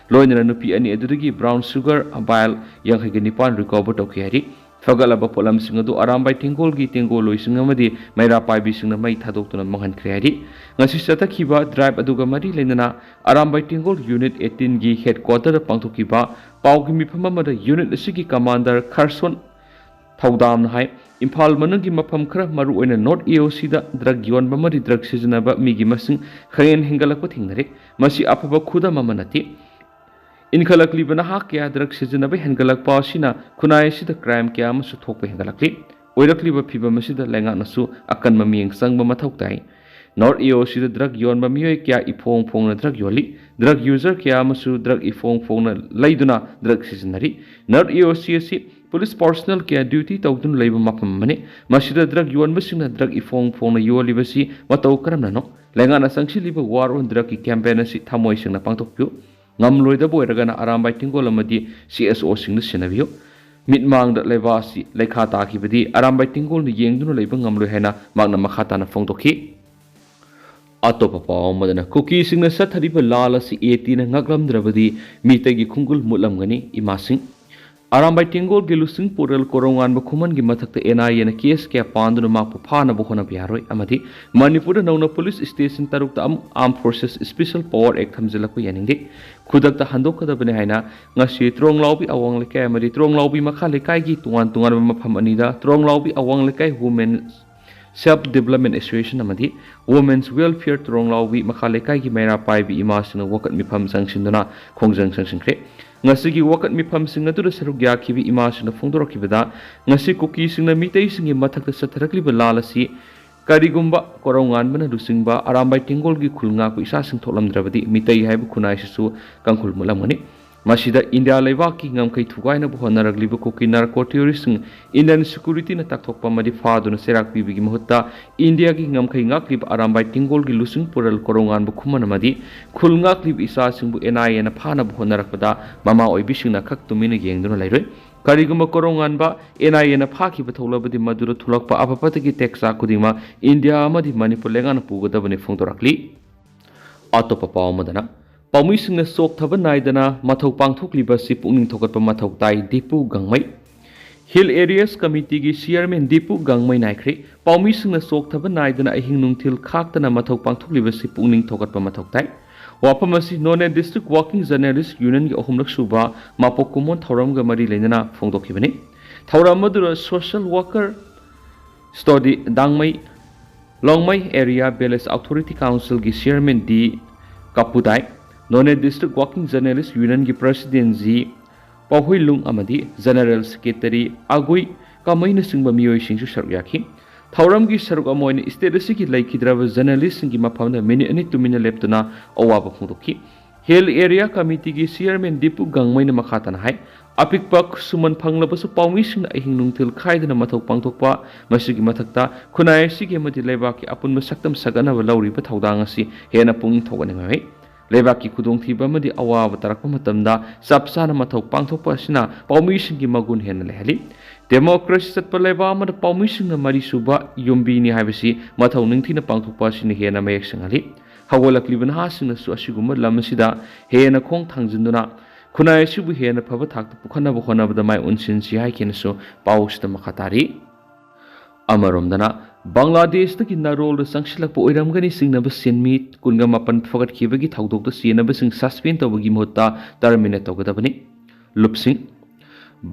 ꯂꯣꯏꯅꯅ ꯅꯨꯄꯤ ꯑꯅꯤ ꯑꯗꯨꯗꯒꯤ ꯕ꯭ꯔꯥꯎꯟ ꯁꯨꯒꯔ ꯕꯥꯏꯜ ꯌꯥꯡꯈꯩꯒ ꯅꯤꯄꯥꯟ ꯔꯤꯀꯣꯚꯔ ꯇꯧꯈꯤ ꯍꯥꯏꯔꯤ꯫ ꯐꯒꯠꯂꯕ ꯄꯣꯠꯂꯝꯁꯤꯡ ꯑꯗꯨ ꯑꯔꯥꯝꯕꯥꯏ ꯇꯦꯡꯒꯣꯜꯒꯤ ꯇꯦꯡꯒꯣꯜꯂꯣꯏꯁꯤꯡ ꯑꯃꯗꯤ ꯃꯩꯔꯥ ꯄꯥꯏꯕꯤꯁꯤꯡꯅ ꯃꯩ ꯊꯥꯗꯣꯛꯇꯨꯅ ꯃꯥꯡꯍꯟꯈ꯭ꯔꯦ ꯍꯥꯏꯔꯤ꯫ ꯉꯁꯤ ꯆꯠꯊꯈꯤꯕ ꯗ꯭ꯔꯥꯏꯚ ꯑꯗꯨꯒ ꯃꯔꯤ ꯂꯩꯅꯅ ꯑꯔꯥꯝꯕꯥꯏ ꯇꯦꯡꯒꯣꯜ ꯌꯨꯅꯤꯠ ꯑꯩꯠꯇꯤꯟꯒꯤ ꯍꯦꯗꯀ꯭ꯋꯥꯇꯔꯗ ꯄꯥꯡꯊꯣꯛꯈꯤꯕ ꯄꯥꯎꯒꯤ ꯃꯤꯐꯝ ꯑꯃꯗ ꯌꯨꯅꯤꯠ ꯑꯁꯤꯒꯤ ꯀꯃꯥꯟꯗꯔ ꯈꯔꯁꯣꯟ ꯊꯧꯗꯥꯝꯅ ꯍꯥꯏ, ꯏꯝꯐꯥꯜ ꯃꯅꯨꯡꯒꯤ ꯃꯐꯝ ꯈꯔ, ꯃꯔꯨꯑꯣꯏꯅ ꯅꯣꯔꯠ ꯑꯦ ꯑꯣ ꯁꯤꯗ ꯗ꯭ꯔꯒ ꯌꯣꯟꯕ ꯑꯃꯗꯤ ꯗ꯭ꯔꯒ ꯁꯤꯖꯤꯟꯅꯕ ꯃꯤꯒꯤ ꯃꯁꯤꯡ ꯈꯪꯍꯦꯟ ꯍꯦꯟꯒꯠꯂꯛꯄ ꯊꯦꯡꯅꯔꯦ꯫ ꯃꯁꯤ ꯑꯐꯕ ꯈꯨꯗꯝ ꯑꯃ ꯅꯠꯇꯦ꯫ ꯏꯟꯈꯠꯂꯛꯂꯤꯕ ꯅꯍꯥ ꯀꯌꯥ ꯗ꯭ꯔꯒ ꯁꯤꯖꯤꯟꯅꯕ ꯍꯦꯟꯒꯠꯂꯛꯄ ꯑꯁꯤꯅ ꯈꯨꯟꯅꯥꯏ ꯑꯁꯤꯗ ꯀ꯭ꯔꯥꯏꯝ ꯀꯌꯥ ꯑꯃꯁꯨ ꯊꯣꯛꯄ ꯍꯦꯟꯒꯠꯂꯛꯂꯤ꯫ ꯑꯣꯏꯔꯛꯂꯤꯕ ꯐꯤꯚꯝ ꯑꯁꯤꯗ ꯂꯩꯉꯥꯛꯅꯁꯨ ꯑꯀꯟꯕ ꯃꯤꯠꯌꯦꯡ ꯆꯪꯕ ꯃꯊꯧ ꯇꯥꯏ꯫ ꯅꯣꯔꯠ ꯑꯦ ꯑꯣ ꯁꯤꯗ ꯗ꯭ꯔꯒ ꯌꯣꯟꯕ ꯃꯤꯑꯣꯏ ꯀꯌꯥ ꯏꯐꯣꯡ ꯐꯣꯡꯅ ꯗ꯭ꯔꯒ ꯌꯣꯜꯂꯤ꯫ ꯗ꯭ꯔꯒ ꯌꯨꯖꯔ ꯀꯌꯥ ꯑꯃꯁꯨ ꯗ꯭ꯔꯒ ꯏꯐꯣꯡ ꯐꯣꯡꯅ ꯂꯩꯗꯨꯅ ꯗ꯭ꯔꯒ ꯁꯤꯖꯤꯟꯅꯔꯤ꯫ ꯅꯣꯔꯠ ꯑꯦ ꯑꯣ ꯁꯤ ꯑꯁꯤ ꯄꯨꯂꯤꯁ ꯄꯥꯔꯁꯣꯅꯦꯜ ꯀꯌꯥ ꯗ꯭ꯌꯨꯇꯤ ꯇꯧꯗꯨꯅ ꯂꯩꯕ ꯃꯐꯝ ꯑꯃꯅꯤ꯫ ꯃꯁꯤꯗ ꯗ꯭ꯔꯒ ꯌꯣꯟꯕꯁꯤꯡꯅ ꯗ꯭ꯔꯒ ꯏꯐꯣꯡ ꯐꯣꯡꯅ ꯌꯣꯜꯂꯤꯕꯁꯤ ꯃꯇꯧ ꯀꯔꯝꯅꯅꯣ? ꯂꯩꯉꯥꯛꯅ ꯆꯪꯁꯤꯜꯂꯤꯕ ꯋꯥꯔ ꯑꯣꯟ ꯗ꯭ꯔꯒꯀꯤ ꯀꯦꯝꯄꯦꯟ ꯑꯁꯤ ꯊꯃꯣꯏ ꯁꯦꯡꯅ ꯄꯥꯡꯊꯣꯛꯄꯤꯌꯨ꯫ ꯉꯝꯂꯣꯏꯗꯕ ꯑꯣꯏꯔꯒꯅ ꯑꯔꯥꯝꯕꯥꯏ ꯇꯦꯡꯒꯣꯜ ꯑꯃꯗꯤ ꯁꯤ ꯑꯦꯁ ꯑꯣꯁꯤꯡꯗ ꯁꯤꯟꯅꯕꯤꯌꯨ꯫ ꯃꯤꯠꯃꯥꯡꯗ ꯂꯩꯕꯥꯛ ꯑꯁꯤ ꯂꯩꯈꯥ ꯇꯥꯈꯤꯕꯗꯤ ꯑꯔꯥꯝꯕꯥꯏ ꯇꯦꯡꯒꯣꯜꯅ ꯌꯦꯡꯗꯨꯅ ꯂꯩꯕ ꯉꯝꯂꯣꯏ ꯍꯥꯏꯅ ꯃꯍꯥꯛꯅ ꯃꯈꯥ ꯇꯥꯅ ꯐꯣꯡꯗꯣꯛꯈꯤ꯫ ꯑꯇꯣꯞꯄ ꯄꯥꯎ ꯑꯃꯗꯅ ꯀꯨꯀꯤꯁꯤꯡꯅ ꯆꯠꯊꯔꯤꯕ ꯂꯥꯜ ꯑꯁꯤ ꯑꯦ ꯇꯤꯅ ꯉꯥꯛꯂꯝꯗ꯭ꯔꯕꯗꯤ ꯃꯤꯇꯩꯒꯤ ꯈꯣꯡꯒꯨꯜ ꯃꯨꯠꯂꯝꯒꯅꯤ, ꯏꯃꯥꯁꯤꯡ꯫ ꯑꯔꯥꯝꯕꯥꯏ ꯇꯦꯡꯒꯣꯜꯒꯤ ꯂꯨꯆꯤꯡ ꯄꯨꯔꯦꯜ ꯀꯣꯔꯧꯉꯥꯟꯕ ꯈꯨꯃꯟꯒꯤ ꯃꯊꯛꯇ ꯑꯦꯟ ꯑꯥꯏ ꯑꯦꯅ ꯀꯦꯁ ꯀꯌꯥ ꯄꯥꯟꯗꯨꯅ ꯃꯍꯥꯛꯄꯨ ꯐꯥꯅꯕ ꯍꯣꯠꯅꯕ ꯌꯥꯔꯣꯏ ꯑꯃꯗꯤ ꯃꯅꯤꯄꯨꯔꯗ ꯅꯧꯅ ꯄꯨꯂꯤꯁ ꯁ꯭ꯇꯦꯁꯟ ꯇꯔꯨꯛꯇ ꯑꯃꯨꯛ Armed Forces Special Power Act ꯊꯝꯖꯤꯜꯂꯛꯄ ꯌꯥꯅꯤꯡꯗꯦ꯫ ꯈꯨꯗꯛꯇ ꯍꯟꯗꯣꯛꯀꯗꯕꯅꯤ ꯍꯥꯏꯅ ꯉꯁꯤ ꯇ꯭ꯔꯣꯡꯂꯥꯎꯕꯤ ꯑꯋꯥꯡ ꯂꯩꯀꯥꯏ ꯑꯃꯗꯤ ꯇ꯭ꯔꯣꯡꯂꯥꯎꯕꯤ ꯃꯈꯥ ꯂꯩꯀꯥꯏꯒꯤ ꯇꯣꯉꯥꯟ ꯇꯣꯉꯥꯟꯕ ꯃꯐꯝ ꯑꯅꯤꯗ ꯇ꯭ꯔꯣꯡꯂꯥꯎꯕꯤ ꯑꯋꯥꯡ ꯂꯩꯀꯥꯏ Women Self Development Association ꯑꯃꯗꯤ Women's Welfare ꯇ꯭ꯔꯣꯡꯂꯥꯎꯕꯤ ꯃꯈꯥ ꯂꯩꯀꯥꯏꯒꯤ ꯃꯩꯔꯥ ꯄꯥꯏꯕꯤ ꯏꯃꯥꯁꯤꯡꯅ ꯋꯥꯀꯠ ꯃꯤꯐꯝ ꯆꯪꯁꯤꯟꯗꯨꯅ ꯈꯣꯡꯖꯪ ꯆꯪꯁꯤꯟꯈ꯭ꯔꯦ꯫ ꯉꯁꯤꯒꯤ ꯋꯥꯀꯠ ꯃꯤꯐꯝꯁꯤꯡ ꯑꯗꯨꯗ ꯁꯔꯨꯛ ꯌꯥꯈꯤꯕ ꯏꯃꯥꯁꯤꯡꯅ ꯐꯣꯡꯗꯣꯔꯛꯈꯤꯕꯗ, ꯉꯁꯤ ꯀꯨꯀꯤꯁꯤꯡꯅ ꯃꯤꯇꯩꯁꯤꯡꯒꯤ ꯃꯊꯛꯇ ꯆꯠꯊꯔꯛꯂꯤꯕ ꯂꯥꯜ ꯑꯁꯤ ꯀꯔꯤꯒꯨꯝꯕ ꯀꯣꯔꯧꯉꯥꯟꯕꯅ ꯂꯨꯆꯤꯡꯕ ꯑꯔꯥꯝꯕꯥꯏ ꯇꯦꯡꯒꯣꯜꯒꯤ ꯈꯨꯜ ꯉꯥꯛꯄ ꯏꯆꯥꯁꯤꯡ ꯊꯣꯛꯂꯝꯗ꯭ꯔꯕꯗꯤ ꯃꯤꯇꯩ ꯍꯥꯏꯕ ꯈꯨꯟꯅꯥꯏꯁꯤꯁꯨ ꯀꯥꯡꯈꯨꯜ ꯃꯨꯠꯂꯝꯒꯅꯤ꯫ ꯃꯁꯤꯗ ꯏꯟꯗꯤꯌꯥ ꯂꯩꯕꯥꯛꯀꯤ ꯉꯝꯈꯩ ꯊꯨꯒꯥꯏꯅꯕ ꯍꯣꯠꯅꯔꯛꯂꯤꯕ ꯀꯨꯀꯤ ꯅꯥꯔꯀꯣ ꯇꯦꯔꯣꯔꯤꯁꯁꯤꯡ ꯏꯟꯗꯤꯌꯟ ꯁꯦꯀ꯭ꯌꯨꯔꯤꯇꯤꯅ ꯇꯥꯛꯊꯣꯛꯄ ꯑꯃꯗꯤ ꯐꯥꯗꯨꯅ ꯆꯩꯔꯥꯛ ꯄꯤꯕꯒꯤ ꯃꯍꯨꯠꯇ ꯏꯟꯗꯤꯌꯥꯒꯤ ꯉꯝꯈꯩ ꯉꯥꯛꯂꯤꯕ ꯑꯔꯥꯝꯕꯥꯏ ꯇꯦꯡꯒꯣꯜꯒꯤ ꯂꯨꯆꯤꯡ ꯄꯨꯔꯦꯜ ꯀꯣꯔꯧꯉꯥꯟꯕ ꯈꯨꯃꯟ ꯑꯃꯗꯤ ꯈꯨꯜ ꯉꯥꯛꯂꯤꯕ ꯏꯆꯥꯁꯤꯡꯕꯨ ꯑꯦꯟ ꯑꯥꯏ ꯑꯦꯅ ꯐꯥꯅꯕ ꯍꯣꯠꯅꯔꯛꯄꯗ ꯃꯃꯥ ꯑꯣꯏꯕꯤꯁꯤꯡꯅ ꯈꯛ ꯇꯨꯃꯤꯟꯅ ꯌꯦꯡꯗꯨꯅ ꯂꯩꯔꯣꯏ꯫ ꯀꯔꯤꯒꯨꯝꯕ ꯀꯣꯔꯧꯉꯥꯟꯕ ꯑꯦꯟ ꯑꯥꯏ ꯑꯦꯅ ꯐꯥꯈꯤꯕ ꯊꯣꯛꯂꯕꯗꯤ ꯃꯗꯨꯗ ꯊꯣꯛꯂꯛꯄ ꯑꯐ ꯐꯠꯇꯒꯤ ꯇꯦꯛꯆꯥ ꯈꯨꯗꯤꯡꯃꯛ ꯏꯟꯗꯤꯌꯥ ꯑꯃꯗꯤ ꯃꯅꯤꯄꯨꯔ ꯂꯩꯉꯥꯛꯅ ꯄꯨꯒꯗꯕꯅꯤ ꯐꯣꯡꯗꯣꯔꯛꯂꯤ꯫ ꯑꯇꯣꯞꯄ ꯄꯥꯎ ꯑꯃꯗꯅ, ꯄꯥꯎꯃꯤꯁꯤꯡꯅ ꯆꯣꯛꯊꯕ ꯅꯥꯏꯗꯅ ꯃꯊꯧ ꯄꯥꯡꯊꯣꯛꯂꯤꯕ ꯑꯁꯤ ꯄꯨꯛꯅꯤꯡ ꯊꯧꯒꯠꯄ ꯃꯊꯧ ꯇꯥꯏ, ꯗꯤꯄꯨ ꯒꯥꯡꯃꯩ꯫ ꯍꯤꯜ ꯑꯦꯔꯤꯌꯥꯁ ꯀꯃꯤꯇꯤꯒꯤ ꯆꯤꯌꯔꯃꯦꯟ ꯗꯤꯄꯨ ꯒꯥꯡꯃꯩ ꯅꯥꯏꯈ꯭ꯔꯦ꯫ ꯄꯥꯎꯃꯤꯁꯤꯡꯅ ꯆꯣꯛꯊꯕ ꯅꯥꯏꯗꯅ ꯑꯍꯤꯡ ꯅꯨꯡꯊꯤꯜ ꯈꯥꯛꯇꯅ ꯃꯊꯧ ꯄꯥꯡꯊꯣꯛꯂꯤꯕꯁꯤ ꯄꯨꯛꯅꯤꯡ ꯊꯧꯒꯠꯄ ꯃꯊꯧ ꯇꯥꯏ꯫ ꯋꯥꯐꯝ ꯑꯁꯤ ꯅꯣꯅꯦ ꯗꯤꯁꯇ꯭ꯔꯤꯛ ꯋꯥꯔꯀꯤꯡ ꯖꯔꯅꯦꯂꯤꯁ ꯌꯨꯅꯤꯌꯟꯒꯤ ꯑꯍꯨꯝꯂꯛ ꯁꯨꯕ ꯃꯄꯣꯛ ꯀꯨꯝꯑꯣꯟ ꯊꯧꯔꯝꯒ ꯃꯔꯤ ꯂꯩꯅꯅ ꯐꯣꯡꯗꯣꯛꯈꯤꯕꯅꯤ꯫ ꯊꯧꯔꯝ ꯑꯗꯨꯗ social worker Stody Dangmei, Longmei area village authority ꯀꯥꯎꯟꯁꯤꯜꯒꯤ chairman D Kapudai, Noney district working journalists ꯌꯨꯅꯤꯌꯟꯒꯤ ꯄ꯭ꯔꯁꯤꯗꯦꯟ ꯖꯤ ꯄꯥꯎꯍꯨꯏꯂꯨꯡ ꯑꯃꯗꯤ ꯖꯦꯅꯔꯦꯜ ꯁꯦꯀ꯭ꯔꯦꯇꯔꯤ ꯑꯒꯨꯏ ꯀꯃꯩꯅꯆꯤꯡꯕ ꯃꯤꯑꯣꯏꯁꯤꯡꯁꯨ ꯁꯔꯨꯛ ꯌꯥꯈꯤ꯫ ꯊꯧꯔꯝꯒꯤ ꯁꯔꯨꯛ ꯑꯃ ꯑꯣꯏꯅ ꯁ꯭ꯇꯦꯠ ꯑꯁꯤꯒꯤ ꯂꯩꯈꯤꯗ꯭ꯔꯕ ꯖꯔꯅꯦꯂꯤꯁꯁꯤꯡꯒꯤ ꯃꯐꯝꯗ ꯃꯤꯅꯤꯠ ꯑꯅꯤ ꯇꯨꯃꯤꯟꯅ ꯂꯦꯞꯇꯨꯅ ꯑꯋꯥꯕ ꯐꯣꯡꯗꯣꯛꯈꯤ꯫ ꯍꯤꯜ ꯑꯦꯔꯤꯌꯥ ꯀꯃꯤꯇꯤꯒꯤ ꯆꯤꯌꯔꯃꯦꯟ ꯗꯤꯄꯨ ꯒꯥꯡꯃꯩꯅ ꯃꯈꯥ ꯇꯥꯅ ꯍꯥꯏ, ꯑꯄꯤꯛꯄ ꯈꯨꯠꯁꯨꯃꯟ ꯐꯪꯂꯕꯁꯨ ꯄꯥꯎꯃꯤꯁꯤꯡꯅ ꯑꯍꯤꯡ ꯅꯨꯡꯊꯤꯜ ꯈꯥꯏꯗꯅ ꯃꯊꯧ ꯄꯥꯡꯊꯣꯛꯄ, ꯃꯁꯤꯒꯤ ꯃꯊꯛꯇ ꯈꯨꯟꯅꯥꯏ ꯑꯁꯤꯒꯤ ꯑꯃꯗꯤ ꯂꯩꯕꯥꯛꯀꯤ ꯑꯄꯨꯟꯕ ꯁꯛꯇꯝ ꯁꯥꯒꯠꯅꯕ ꯂꯧꯔꯤꯕ ꯊꯧꯗꯥꯡ ꯑꯁꯤ ꯍꯦꯟꯅ ꯄꯨꯛꯅꯤꯡ ꯊꯧꯒꯠꯅꯤꯡꯉꯥꯏ ꯑꯣꯏ꯫ ꯂꯩꯕꯥꯛꯀꯤ ꯈꯨꯗꯣꯡꯊꯤꯕ ꯑꯃꯗꯤ ꯑꯋꯥꯕ ꯇꯥꯔꯛꯄ ꯃꯇꯝꯗ ꯆꯞ ꯆꯥꯅ ꯃꯊꯧ ꯄꯥꯡꯊꯣꯛꯄ ꯑꯁꯤꯅ ꯄꯥꯎꯃꯤꯁꯤꯡꯒꯤ ꯃꯒꯨꯟ ꯍꯦꯟꯅ ꯂꯩꯍꯜꯂꯤ꯫ ꯗꯦꯃꯣꯀ꯭ꯔꯦꯁꯤ ꯆꯠꯄ ꯂꯩꯕꯥꯛ ꯑꯃꯗ ꯄꯥꯎꯃꯤꯁꯤꯡꯅ ꯃꯔꯤꯁꯨꯕ ꯌꯨꯝꯕꯤꯅꯤ ꯍꯥꯏꯕꯁꯤ ꯃꯊꯧ ꯅꯤꯡꯊꯤꯅ ꯄꯥꯡꯊꯣꯛꯄ ꯑꯁꯤꯅ ꯍꯦꯟꯅ ꯃꯌꯦꯛ ꯁꯦꯡꯍꯜꯂꯤ꯫ ꯍꯧꯒꯠꯂꯛꯂꯤꯕ ꯅꯍꯥꯁꯤꯡꯅꯁꯨ ꯑꯁꯤꯒꯨꯝꯕ ꯂꯝ ꯑꯁꯤꯗ ꯍꯦꯟꯅ ꯈꯣꯡ ꯊꯥꯡꯖꯤꯟꯗꯨꯅ ꯈꯨꯟꯅꯥꯏ ꯑꯁꯤꯕꯨ ꯍꯦꯟꯅ ꯐꯕ ꯊꯥꯛꯇ ꯄꯨꯈꯠꯅꯕ ꯍꯣꯠꯅꯕꯗ ꯃꯥꯏ ꯑꯣꯟꯁꯤꯟꯁꯤ ꯍꯥꯏꯈꯤꯅꯁꯨ ꯄꯥꯎꯁꯤꯗ ꯃꯈꯥ ꯇꯥꯔꯤ꯫ ꯑꯃꯔꯣꯝꯗꯅ, ꯕꯪꯒ꯭ꯂꯥꯗꯦꯁꯇꯒꯤ ꯅꯥꯔꯣꯜꯗ ꯆꯪꯁꯤꯜꯂꯛꯄ ꯑꯣꯏꯔꯝꯒꯅꯤ ꯆꯤꯡꯅꯕ ꯁꯤꯟꯃꯤ ꯀꯨꯟꯒ ꯃꯥꯄꯟ ꯐꯒꯠꯈꯤꯕꯒꯤ ꯊꯧꯗꯣꯛꯇ ꯆꯦꯟꯅꯕꯁꯤꯡ suspend ꯇꯧꯕꯒꯤ ꯃꯍꯨꯠꯇ terminate ꯇꯧꯒꯗꯕꯅꯤ꯫ ꯂꯨꯞꯁꯤꯡ,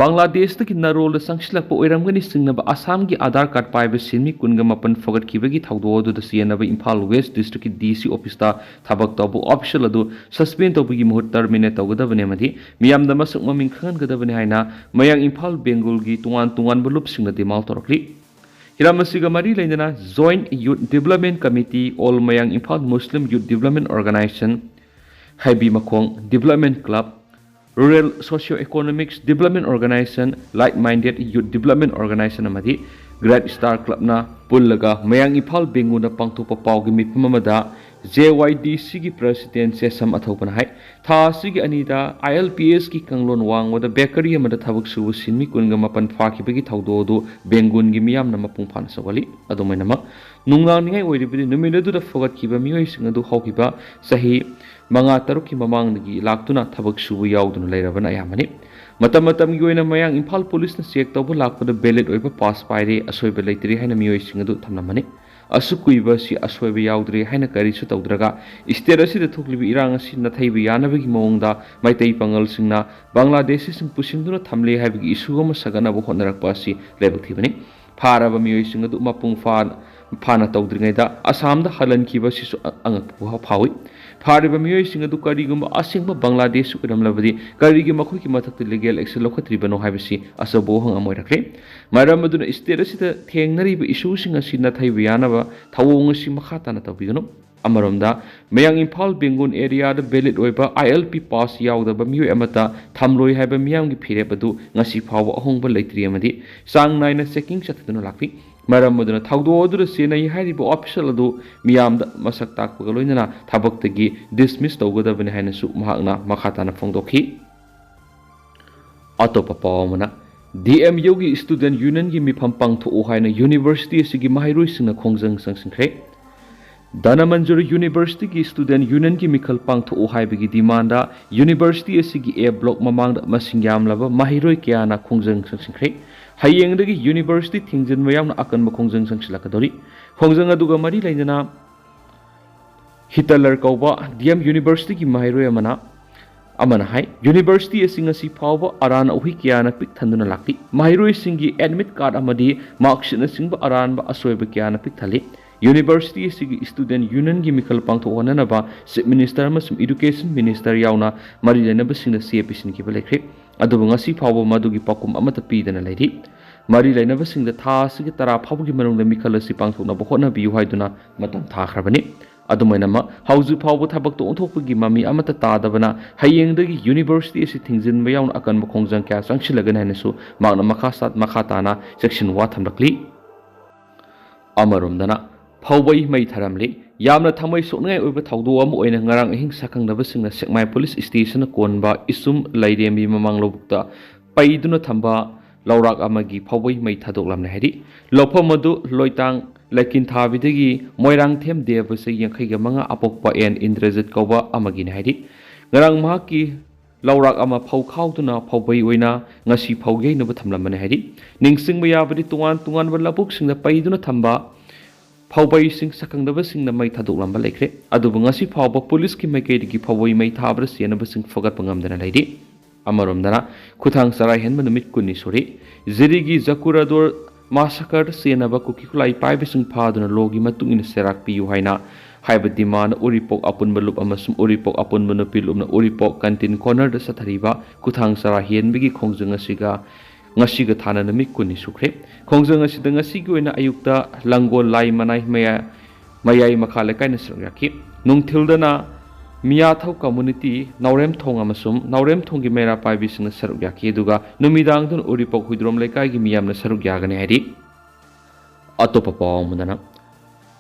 ꯕꯪꯒ꯭ꯂꯥꯗꯦꯁꯇꯒꯤ ꯅꯥꯔꯣꯜꯗ ꯆꯪꯁꯤꯜꯂꯛꯄ ꯑꯣꯏꯔꯝꯒꯅꯤ ꯆꯤꯡꯅꯕ ꯑꯁꯥꯝꯒꯤ ꯑꯥꯙꯥꯔ ꯀꯥꯔꯗ ꯄꯥꯏꯕ ꯁꯤꯟꯃꯤ ꯀꯨꯟꯒ ꯃꯥꯄꯟ ꯐꯒꯠꯈꯤꯕꯒꯤ ꯊꯧꯗꯣꯛ ꯑꯗꯨꯗ ꯆꯦꯟꯅꯕ ꯏꯝꯐꯥꯜ ꯋꯦꯁ ꯗꯤꯁꯇ꯭ꯔꯤꯛꯀꯤ DC office ꯇ ꯊꯕꯛ ꯇꯧꯕ official ꯑꯗꯨ suspend ꯇꯧꯕꯒꯤ ꯃꯍꯨꯠ terminate ꯇꯧꯒꯗꯕꯅꯤ ꯑꯃꯗꯤ ꯃꯤꯌꯥꯝꯗ ꯃꯁꯛ ꯃꯃꯤꯡ ꯈꯪꯍꯟꯒꯗꯕꯅꯤ ꯍꯥꯏꯅ ꯃꯌꯥꯡ ꯏꯝꯐꯥꯜ ꯕꯦꯡꯒꯣꯜꯒꯤ ꯇꯣꯉꯥꯟ ꯇꯣꯉꯥꯟꯕ ꯂꯨꯞꯁꯤꯡꯅ demand ꯇꯧꯔꯛꯂꯤ꯫ ꯍꯤꯔꯝ ꯑꯁꯤꯒ ꯃꯔꯤ ꯂꯩꯅꯅ Joint Youth Development Committee, All Mayang Imphal Muslim Youth Development Organization, ꯈꯩꯕꯤ ꯃꯈꯣꯡ Development Club, Rural Socio Economics Development Organization, Like Minded Youth Development Organization ꯑꯃꯗꯤ Great Star Club ꯅ ꯄꯨꯜꯂꯒ ꯃꯌꯥꯡ ꯏꯝꯐꯥꯜ ꯕꯦꯡꯒꯣꯜꯗ ꯄꯥꯡꯊꯣꯛꯄ ꯄꯥꯎꯒꯤ ꯃꯤꯐꯝ ꯑꯃꯗ JYDC ꯒꯤ president ꯆꯦꯁꯝ ꯑꯊꯧꯕꯅ ꯍꯥꯏ, ꯊꯥ ꯑꯁꯤꯒꯤ ꯑꯅꯤꯗ ILPS ꯀꯤ ꯀꯥꯡꯂꯣꯟ ꯋꯥꯡꯃꯗ bakery ꯑꯃꯗ ꯊꯕꯛ ꯁꯨꯕ ꯁꯤꯟꯃꯤ ꯀꯨꯟꯒ ꯃꯥꯄꯟ ꯐꯥꯈꯤꯕꯒꯤ ꯊꯧꯗꯣꯛ ꯑꯗꯨ ꯕꯦꯡꯒꯣꯜꯒꯤ ꯃꯤꯌꯥꯝꯅ ꯃꯄꯨꯡ ꯐꯥꯅ ꯁꯧꯒꯠꯂꯤ꯫ ꯑꯗꯨꯃꯥꯏꯅꯃꯛ, ꯅꯨꯡꯅꯥꯡꯅꯤꯡꯉꯥꯏ ꯑꯣꯏꯔꯤꯕꯗꯤ ꯅꯨꯃꯤꯠ ꯑꯗꯨꯗ ꯐꯒꯠꯈꯤꯕ ꯃꯤꯑꯣꯏꯁꯤꯡ ꯑꯗꯨ ꯍꯧꯈꯤꯕ ꯆꯍꯤ ꯃꯉꯥ ꯇꯔꯨꯛꯀꯤ ꯃꯃꯥꯡꯗꯒꯤ ꯂꯥꯛꯇꯨꯅ ꯊꯕꯛ ꯁꯨꯕ ꯌꯥꯎꯗꯨꯅ ꯂꯩꯔꯕꯅ ꯑꯌꯥꯝꯕꯅꯤ꯫ ꯃꯇꯝ ꯃꯇꯝꯒꯤ ꯑꯣꯏꯅ ꯃꯌꯥꯡ ꯏꯝꯐꯥꯜ ꯄꯨꯂꯤꯁꯅ check ꯇꯧꯕ ꯂꯥꯛꯄꯗ valid ꯑꯣꯏꯕ pass ꯄꯥꯏꯔꯦ, ꯑꯁꯣꯏꯕ ꯂꯩꯇ꯭ꯔꯦ ꯍꯥꯏꯅ ꯃꯤꯑꯣꯏꯁꯤꯡ ꯑꯗꯨ ꯊꯝꯂꯝꯕꯅꯤ꯫ ꯑꯁꯨꯛ ꯀꯨꯏꯕ ꯑꯁꯤ ꯑꯁꯣꯏꯕ ꯌꯥꯎꯗ꯭ꯔꯦ ꯍꯥꯏꯅ ꯀꯔꯤꯁꯨ ꯇꯧꯗ꯭ꯔꯒ, state ꯑꯁꯤꯗ ꯊꯣꯛꯂꯤꯕ ꯏꯔꯥꯡ ꯑꯁꯤ ꯅꯥꯊꯩꯕ ꯌꯥꯅꯕꯒꯤ ꯃꯑꯣꯡꯗ ꯃꯩꯇꯩ ꯄꯥꯉꯜꯁꯤꯡꯅ ꯕꯪꯒ꯭ꯂꯥꯗꯦꯁꯤꯁꯤꯡ ꯄꯨꯁꯤꯟꯗꯨꯅ ꯊꯝꯂꯦ ꯍꯥꯏꯕꯒꯤ issue ꯑꯃ ꯁꯥꯒꯠꯅꯕ ꯍꯣꯠꯅꯔꯛꯄ ꯑꯁꯤ ꯂꯥꯏꯕꯛ ꯊꯤꯕꯅꯤ꯫ ꯐꯥꯔꯕ ꯃꯤꯑꯣꯏꯁꯤꯡ ꯑꯗꯨ ꯃꯄꯨꯡ ꯐꯥ-, ꯐꯥꯅ ꯇꯧꯗ꯭ꯔꯤꯉꯩꯗ ꯑꯁꯥꯝꯗ ꯍꯜꯍꯟꯈꯤꯕ ꯑꯁꯤꯁꯨ ꯑ-, ꯑꯉꯛꯄ ꯐꯥꯎꯏ꯫ ꯐꯥꯔꯤꯕ ꯃꯤꯑꯣꯏꯁꯤꯡ ꯑꯗꯨ ꯀꯔꯤꯒꯨꯝꯕ ꯑꯁꯦꯡꯕ ꯕꯪꯒ꯭ꯂꯥꯗꯦꯁꯤ ꯑꯣꯏꯔꯝꯂꯕꯗꯤ ꯀꯔꯤꯒꯤ ꯃꯈꯣꯏꯒꯤ ꯃꯊꯛꯇ legal action ꯂꯧꯈꯠꯇ꯭ꯔꯤꯕꯅꯣ ꯍꯥꯏꯕꯁꯤ ꯑꯆꯧꯕ ꯋꯥꯍꯪ ꯑꯃ ꯑꯣꯏꯔꯛꯂꯦ꯫ ꯃꯔꯝ ꯑꯗꯨꯅ state ꯑꯁꯤꯗ ꯊꯦꯡꯅꯔꯤꯕ issue ꯁꯤꯡ ꯑꯁꯤ ꯅꯥꯊꯩꯕ ꯌꯥꯅꯕ ꯊꯧꯑꯣꯡ ꯑꯁꯤ ꯃꯈꯥ ꯇꯥꯅ ꯇꯧꯕꯤꯒꯅꯨ꯫ ꯑꯃꯔꯣꯝꯗ, ꯃꯌꯥꯡ ꯏꯝꯐꯥꯜ ꯕꯦꯡꯒꯣꯜ area ꯗ valid ꯑꯣꯏꯕ ILP pass ꯌꯥꯎꯗꯕ ꯃꯤꯑꯣꯏ ꯑꯃꯠꯇ ꯊꯝꯂꯣꯏ ꯍꯥꯏꯕ ꯃꯤꯌꯥꯝꯒꯤ ꯐꯤꯔꯦꯞ ꯑꯗꯨ ꯉꯁꯤ ꯐꯥꯎꯕ ꯑꯍꯣꯡꯕ ꯂꯩꯇ꯭ꯔꯤ ꯑꯃꯗꯤ ꯆꯥꯡ ꯅꯥꯏꯅ checking ꯆꯠꯊꯗꯨꯅ ꯂꯥꯛꯂꯤ꯫ ꯃꯔꯝ ꯑꯗꯨꯅ ꯊꯧꯗꯣꯛ ꯑꯗꯨꯗ ꯆꯦꯟꯅꯩ ꯍꯥꯏꯔꯤꯕ official ꯑꯗꯨ ꯃꯤꯌꯥꯝꯗ ꯃꯁꯛ ꯇꯥꯛꯄꯒ ꯂꯣꯏꯅꯅ ꯊꯕꯛꯇꯒꯤ dismiss ꯇꯧꯒꯗꯕꯅꯤ ꯍꯥꯏꯅꯁꯨ ꯃꯍꯥꯛꯅ ꯃꯈꯥ ꯇꯥꯅ ꯐꯣꯡꯗꯣꯛꯈꯤ꯫ ꯑꯇꯣꯞꯄ ꯄꯥꯎ ꯑꯃꯅ, DMU ꯒꯤ student union ꯒꯤ ꯃꯤꯐꯝ ꯄꯥꯡꯊꯣꯛꯎ ꯍꯥꯏꯅ university ꯑꯁꯤꯒꯤ ꯃꯍꯩꯔꯣꯏꯁꯤꯡꯅ ꯈꯣꯡꯖꯪ ꯆꯪꯁꯤꯟꯈ꯭ꯔꯦ꯫ ꯙꯅꯃꯟꯖꯨꯔ ꯌꯨꯅꯤꯚꯔꯁꯤꯇꯤꯒꯤ ꯁ꯭ꯇꯨꯗꯦꯟꯠ ꯌꯨꯅꯤꯌꯟꯒꯤ ꯃꯤꯈꯜ ꯄꯥꯡꯊꯣꯛꯎ ꯍꯥꯏꯕꯒꯤ ꯗꯤꯃꯥꯟꯗ ꯌꯨꯅꯤꯚꯔꯁꯤꯇꯤ ꯑꯁꯤꯒꯤ ꯑꯦ ꯕ꯭ꯂꯣꯛ ꯃꯃꯥꯡꯗ ꯃꯁꯤꯡ ꯌꯥꯝꯂꯕ ꯃꯍꯩꯔꯣꯏ ꯀꯌꯥꯅ ꯈꯣꯡꯖꯪ ꯆꯪꯁꯤꯟꯈ꯭ꯔꯦ꯫ ꯍꯌꯦꯡꯗꯒꯤ ꯌꯨꯅꯤꯚꯔꯁꯤꯇꯤ ꯊꯤꯡꯖꯤꯟꯕ ꯌꯥꯎꯅ ꯑꯀꯟꯕ ꯈꯣꯡꯖꯪ ꯆꯪꯁꯤꯜꯂꯛꯀꯗꯧꯔꯤ꯫ ꯈꯣꯡꯖꯪ ꯑꯗꯨꯒ ꯃꯔꯤ ꯂꯩꯅꯅ ꯍꯤꯇꯂꯔ ꯀꯧꯕ ꯗꯤ ꯑꯦꯝ ꯌꯨꯅꯤꯚꯔꯁꯤꯇꯤꯒꯤ ꯃꯍꯩꯔꯣꯏ ꯑꯃꯅ ꯑꯃꯅ ꯍꯥꯏ, ꯌꯨꯅꯤꯚꯔꯁꯤꯇꯤ ꯑꯁꯤ ꯉꯁꯤ ꯐꯥꯎꯕ ꯑꯔꯥꯟ ꯑꯍꯨꯏ ꯀꯌꯥꯅ ꯄꯤꯛ ꯊꯟꯗꯨꯅ ꯂꯥꯛꯂꯤ꯫ ꯃꯍꯩꯔꯣꯏꯁꯤꯡꯒꯤ ꯑꯦꯗꯃꯤꯠ ꯀꯥꯔꯗ ꯑꯃꯗꯤ ꯃꯥꯔꯛꯁꯤꯠꯅꯆꯤꯡꯕ ꯑꯔꯥꯟꯕ ꯑꯁꯣꯏꯕ ꯀꯌꯥꯅ ꯄꯤꯛ ꯊꯜꯂꯤ꯫ ꯌꯨꯅꯤꯚꯔꯁꯤꯇꯤ ꯑꯁꯤꯒꯤ ꯁ꯭ꯇꯨꯗꯦꯟꯠ ꯌꯨꯅꯤꯌꯟꯒꯤ ꯃꯤꯈꯜ ꯄꯥꯡꯊꯣꯛꯍꯟꯅꯅꯕ ꯆꯤꯐ ꯃꯤꯅꯤꯁꯇꯔ ꯑꯃꯁꯨꯡ ꯏꯗꯨꯀꯦꯁꯟ ꯃꯤꯅꯤꯁꯇꯔ ꯌꯥꯎꯅ ꯃꯔꯤ ꯂꯩꯅꯕꯁꯤꯡꯗ ꯆꯦ ꯄꯤꯁꯤꯟꯈꯤꯕ ꯂꯩꯈ꯭ꯔꯦ꯫ ꯑꯗꯨꯕꯨ ꯉꯁꯤ ꯐꯥꯎꯕ ꯃꯗꯨꯒꯤ ꯄꯥꯎꯈꯨꯝ ꯑꯃꯠꯇ ꯄꯤꯗꯅ ꯂꯩꯔꯤ꯫ ꯃꯔꯤ ꯂꯩꯅꯕꯁꯤꯡꯗ ꯊꯥ ꯑꯁꯤꯒꯤ ꯇꯔꯥ ꯐꯥꯎꯕꯒꯤ ꯃꯅꯨꯡꯗ ꯃꯤꯈꯜ ꯑꯁꯤ ꯄꯥꯡꯊꯣꯛꯅꯕ ꯍꯣꯠꯅꯕꯤꯌꯨ ꯍꯥꯏꯗꯨꯅ ꯃꯇꯝ ꯊꯥꯈ꯭ꯔꯕꯅꯤ꯫ ꯑꯗꯨꯃꯥꯏꯅꯃꯛ ꯍꯧꯖꯤꯛ ꯐꯥꯎꯕ ꯊꯕꯛꯇ ꯑꯣꯟꯊꯣꯛꯄꯒꯤ ꯃꯃꯤ ꯑꯃꯠꯇ ꯇꯥꯗꯕꯅ ꯍꯌꯦꯡꯗꯒꯤ ꯌꯨꯅꯤꯚꯔꯁꯤꯇꯤ ꯑꯁꯤ ꯊꯤꯡꯖꯤꯟꯕ ꯌꯥꯎꯅ ꯑꯀꯟꯕ ꯈꯣꯡꯖꯪ ꯀꯌꯥ ꯆꯪꯁꯤꯜꯂꯒꯅꯤ ꯍꯥꯏꯅꯁꯨ ꯃꯍꯥꯛꯅ ꯃꯈꯥ ꯁꯥ-, ꯃꯈꯥ ꯇꯥꯅ ꯆꯦꯛꯁꯤꯟ ꯋꯥ ꯊꯝꯂꯛꯂꯤ꯫ ꯑꯃꯔꯣꯝꯗꯅ ꯐꯧꯕꯩ ꯃꯩ ꯊꯥꯔꯝꯂꯤ꯫ ꯌꯥꯝꯅ ꯊꯃꯣꯏ ꯁꯣꯛꯅꯤꯡꯉꯥꯏ ꯑꯣꯏꯕ ꯊꯧꯗꯣꯛ ꯑꯃ ꯑꯣꯏꯅ ꯉꯔꯥꯡ ꯑꯍꯤꯡ ꯁꯛꯈꯪꯗꯕꯁꯤꯡꯅ ꯁꯦꯛꯃꯥꯏ ꯄꯨꯂꯤꯁ ꯁ꯭ꯇꯦꯁꯟꯅ ꯀꯣꯟꯕ ꯏꯁꯨꯝ ꯂꯩꯔꯦꯝꯕꯤ ꯃꯃꯥꯡ ꯂꯧꯕꯨꯛꯇ ꯄꯩꯗꯨꯅ ꯊꯝꯕ ꯂꯧꯔꯥꯛ ꯑꯃꯒꯤ ꯐꯧꯕꯩ ꯃꯩ ꯊꯥꯗꯣꯛꯂꯝꯂꯦ ꯍꯥꯏꯔꯤ꯫ ꯂꯧꯐꯝ ꯑꯗꯨ ꯂꯣꯏꯇꯥꯡ ꯂꯩꯀꯤꯟꯊꯥꯕꯤꯗꯒꯤ ꯃꯣꯏꯔꯥꯡꯊꯦꯝ ꯗꯦꯕ ꯆꯍꯤ ꯌꯥꯡꯈꯩꯒ ꯃꯉꯥ ꯑꯄꯣꯛꯄ ꯑꯦꯟ ꯏꯟꯗ꯭ꯔꯖꯤꯠ ꯀꯧꯕ ꯑꯃꯒꯤꯅꯤ ꯍꯥꯏꯔꯤ꯫ ꯉꯔꯥꯡ ꯃꯍꯥꯛꯀꯤ ꯂꯧꯔꯥꯛ ꯑꯃ ꯐꯧ ꯈꯥꯎꯗꯨꯅ ꯐꯧꯕꯩ ꯑꯣꯏꯅ ꯉꯁꯤ ꯐꯧ ꯌꯩꯅꯕ ꯊꯝꯂꯝꯕꯅꯤ ꯍꯥꯏꯔꯤ꯫ ꯅꯤꯡꯁꯤꯡꯕ ꯌꯥꯕꯗꯤ ꯇꯣꯉꯥꯟ ꯇꯣꯉꯥꯟꯕ ꯂꯧꯕꯨꯛꯁꯤꯡꯗ ꯄꯩꯗꯨꯅ ꯊꯝꯕ ꯐꯧꯕꯩꯁꯤꯡ ꯁꯛꯈꯪꯗꯕꯁꯤꯡꯅ ꯃꯩ ꯊꯥꯗꯣꯛꯂꯝꯕ ꯂꯩꯈ꯭ꯔꯦ꯫ ꯑꯗꯨꯕꯨ ꯉꯁꯤ ꯐꯥꯎꯕ ꯄꯨꯂꯤꯁꯀꯤ ꯃꯥꯏꯀꯩꯗꯒꯤ ꯐꯧꯕꯩ ꯃꯩ ꯊꯥꯕꯗ ꯆꯦꯟꯅꯕꯁꯤꯡ ꯐꯒꯠꯄ ꯉꯝꯗꯅ ꯂꯩꯔꯤ꯫ ꯑꯃꯔꯣꯝꯗꯅ ꯈꯨꯊꯥꯡ ꯆꯔꯥ ꯍꯦꯟꯕ ꯅꯨꯃꯤꯠ ꯀꯨꯟꯅꯤ ꯁꯨꯔꯤ꯫ ꯖꯤꯔꯤꯒꯤ ꯖꯀꯨꯔꯥꯗꯣꯔ ꯃꯥꯁꯀꯔꯗ ꯆꯦꯟꯅꯕ ꯀꯨꯀꯤ ꯈꯨꯠꯂꯥꯏ ꯄꯥꯏꯕꯁꯤꯡ ꯐꯥꯗꯨꯅ ꯂꯣꯒꯤ ꯃꯇꯨꯡ ꯏꯟꯅ ꯆꯩꯔꯥꯛ ꯄꯤꯌꯨ ꯍꯥꯏꯅ ꯍꯥꯏꯕ ꯗꯤꯃꯥꯟ ꯎꯔꯤꯄꯣꯛ ꯑꯄꯨꯟꯕ ꯂꯨꯞ ꯑꯃꯁꯨꯡ ꯎꯔꯤꯄꯣꯛ ꯑꯄꯨꯟꯕ ꯅꯨꯄꯤ ꯂꯨꯞꯅ ꯎꯔꯤꯄꯣꯛ ꯀꯟꯇꯤꯟ ꯀꯣꯔꯅꯔꯗ ꯆꯠꯊꯔꯤꯕ ꯈꯨꯊꯥꯡ ꯆꯔꯥ ꯍꯦꯟꯕꯒꯤ ꯈꯣꯡꯖꯪ ꯑꯁꯤꯒ ꯉꯁꯤꯒ ꯊꯥꯅ ꯅꯨꯃꯤꯠ ꯀꯨꯟꯅꯤ ꯁꯨꯈ꯭ꯔꯦ꯫ ꯈꯣꯡꯖꯪ ꯑꯁꯤꯗ ꯉꯁꯤꯒꯤ ꯑꯣꯏꯅ ꯑꯌꯨꯛꯇ ꯂꯪꯒꯣꯜ ꯂꯥꯏ ꯃꯅꯥꯏ ꯃꯌꯥ-, ꯃꯌꯥꯏ ꯃꯈꯥ ꯂꯩꯀꯥꯏꯅ ꯁꯔꯨꯛ ꯌꯥꯈꯤ꯫ ꯅꯨꯡꯊꯤꯜꯗꯅ ꯃꯤꯌꯥꯊꯧ ꯀꯝꯃꯨꯅꯤꯇꯤ, ꯅꯥꯎꯔꯦꯝꯊꯣꯡ ꯑꯃꯁꯨꯡ ꯅꯥꯎꯔꯦꯝꯊꯣꯡꯒꯤ ꯃꯩꯔꯥ ꯄꯥꯏꯕꯤꯁꯤꯡꯅ ꯁꯔꯨꯛ ꯌꯥꯈꯤ, ꯑꯗꯨꯒ ꯅꯨꯃꯤꯗꯥꯡꯗꯨꯅ ꯎꯔꯤꯄꯣꯛ ꯍꯨꯏꯗ꯭ꯔꯣꯝ ꯂꯩꯀꯥꯏꯒꯤ ꯃꯤꯌꯥꯝꯅ ꯁꯔꯨꯛ ꯌꯥꯒꯅꯤ ꯍꯥꯏꯔꯤ꯫ ꯑꯇꯣꯞꯄ ꯄꯥꯎ ꯑꯃꯗꯅ,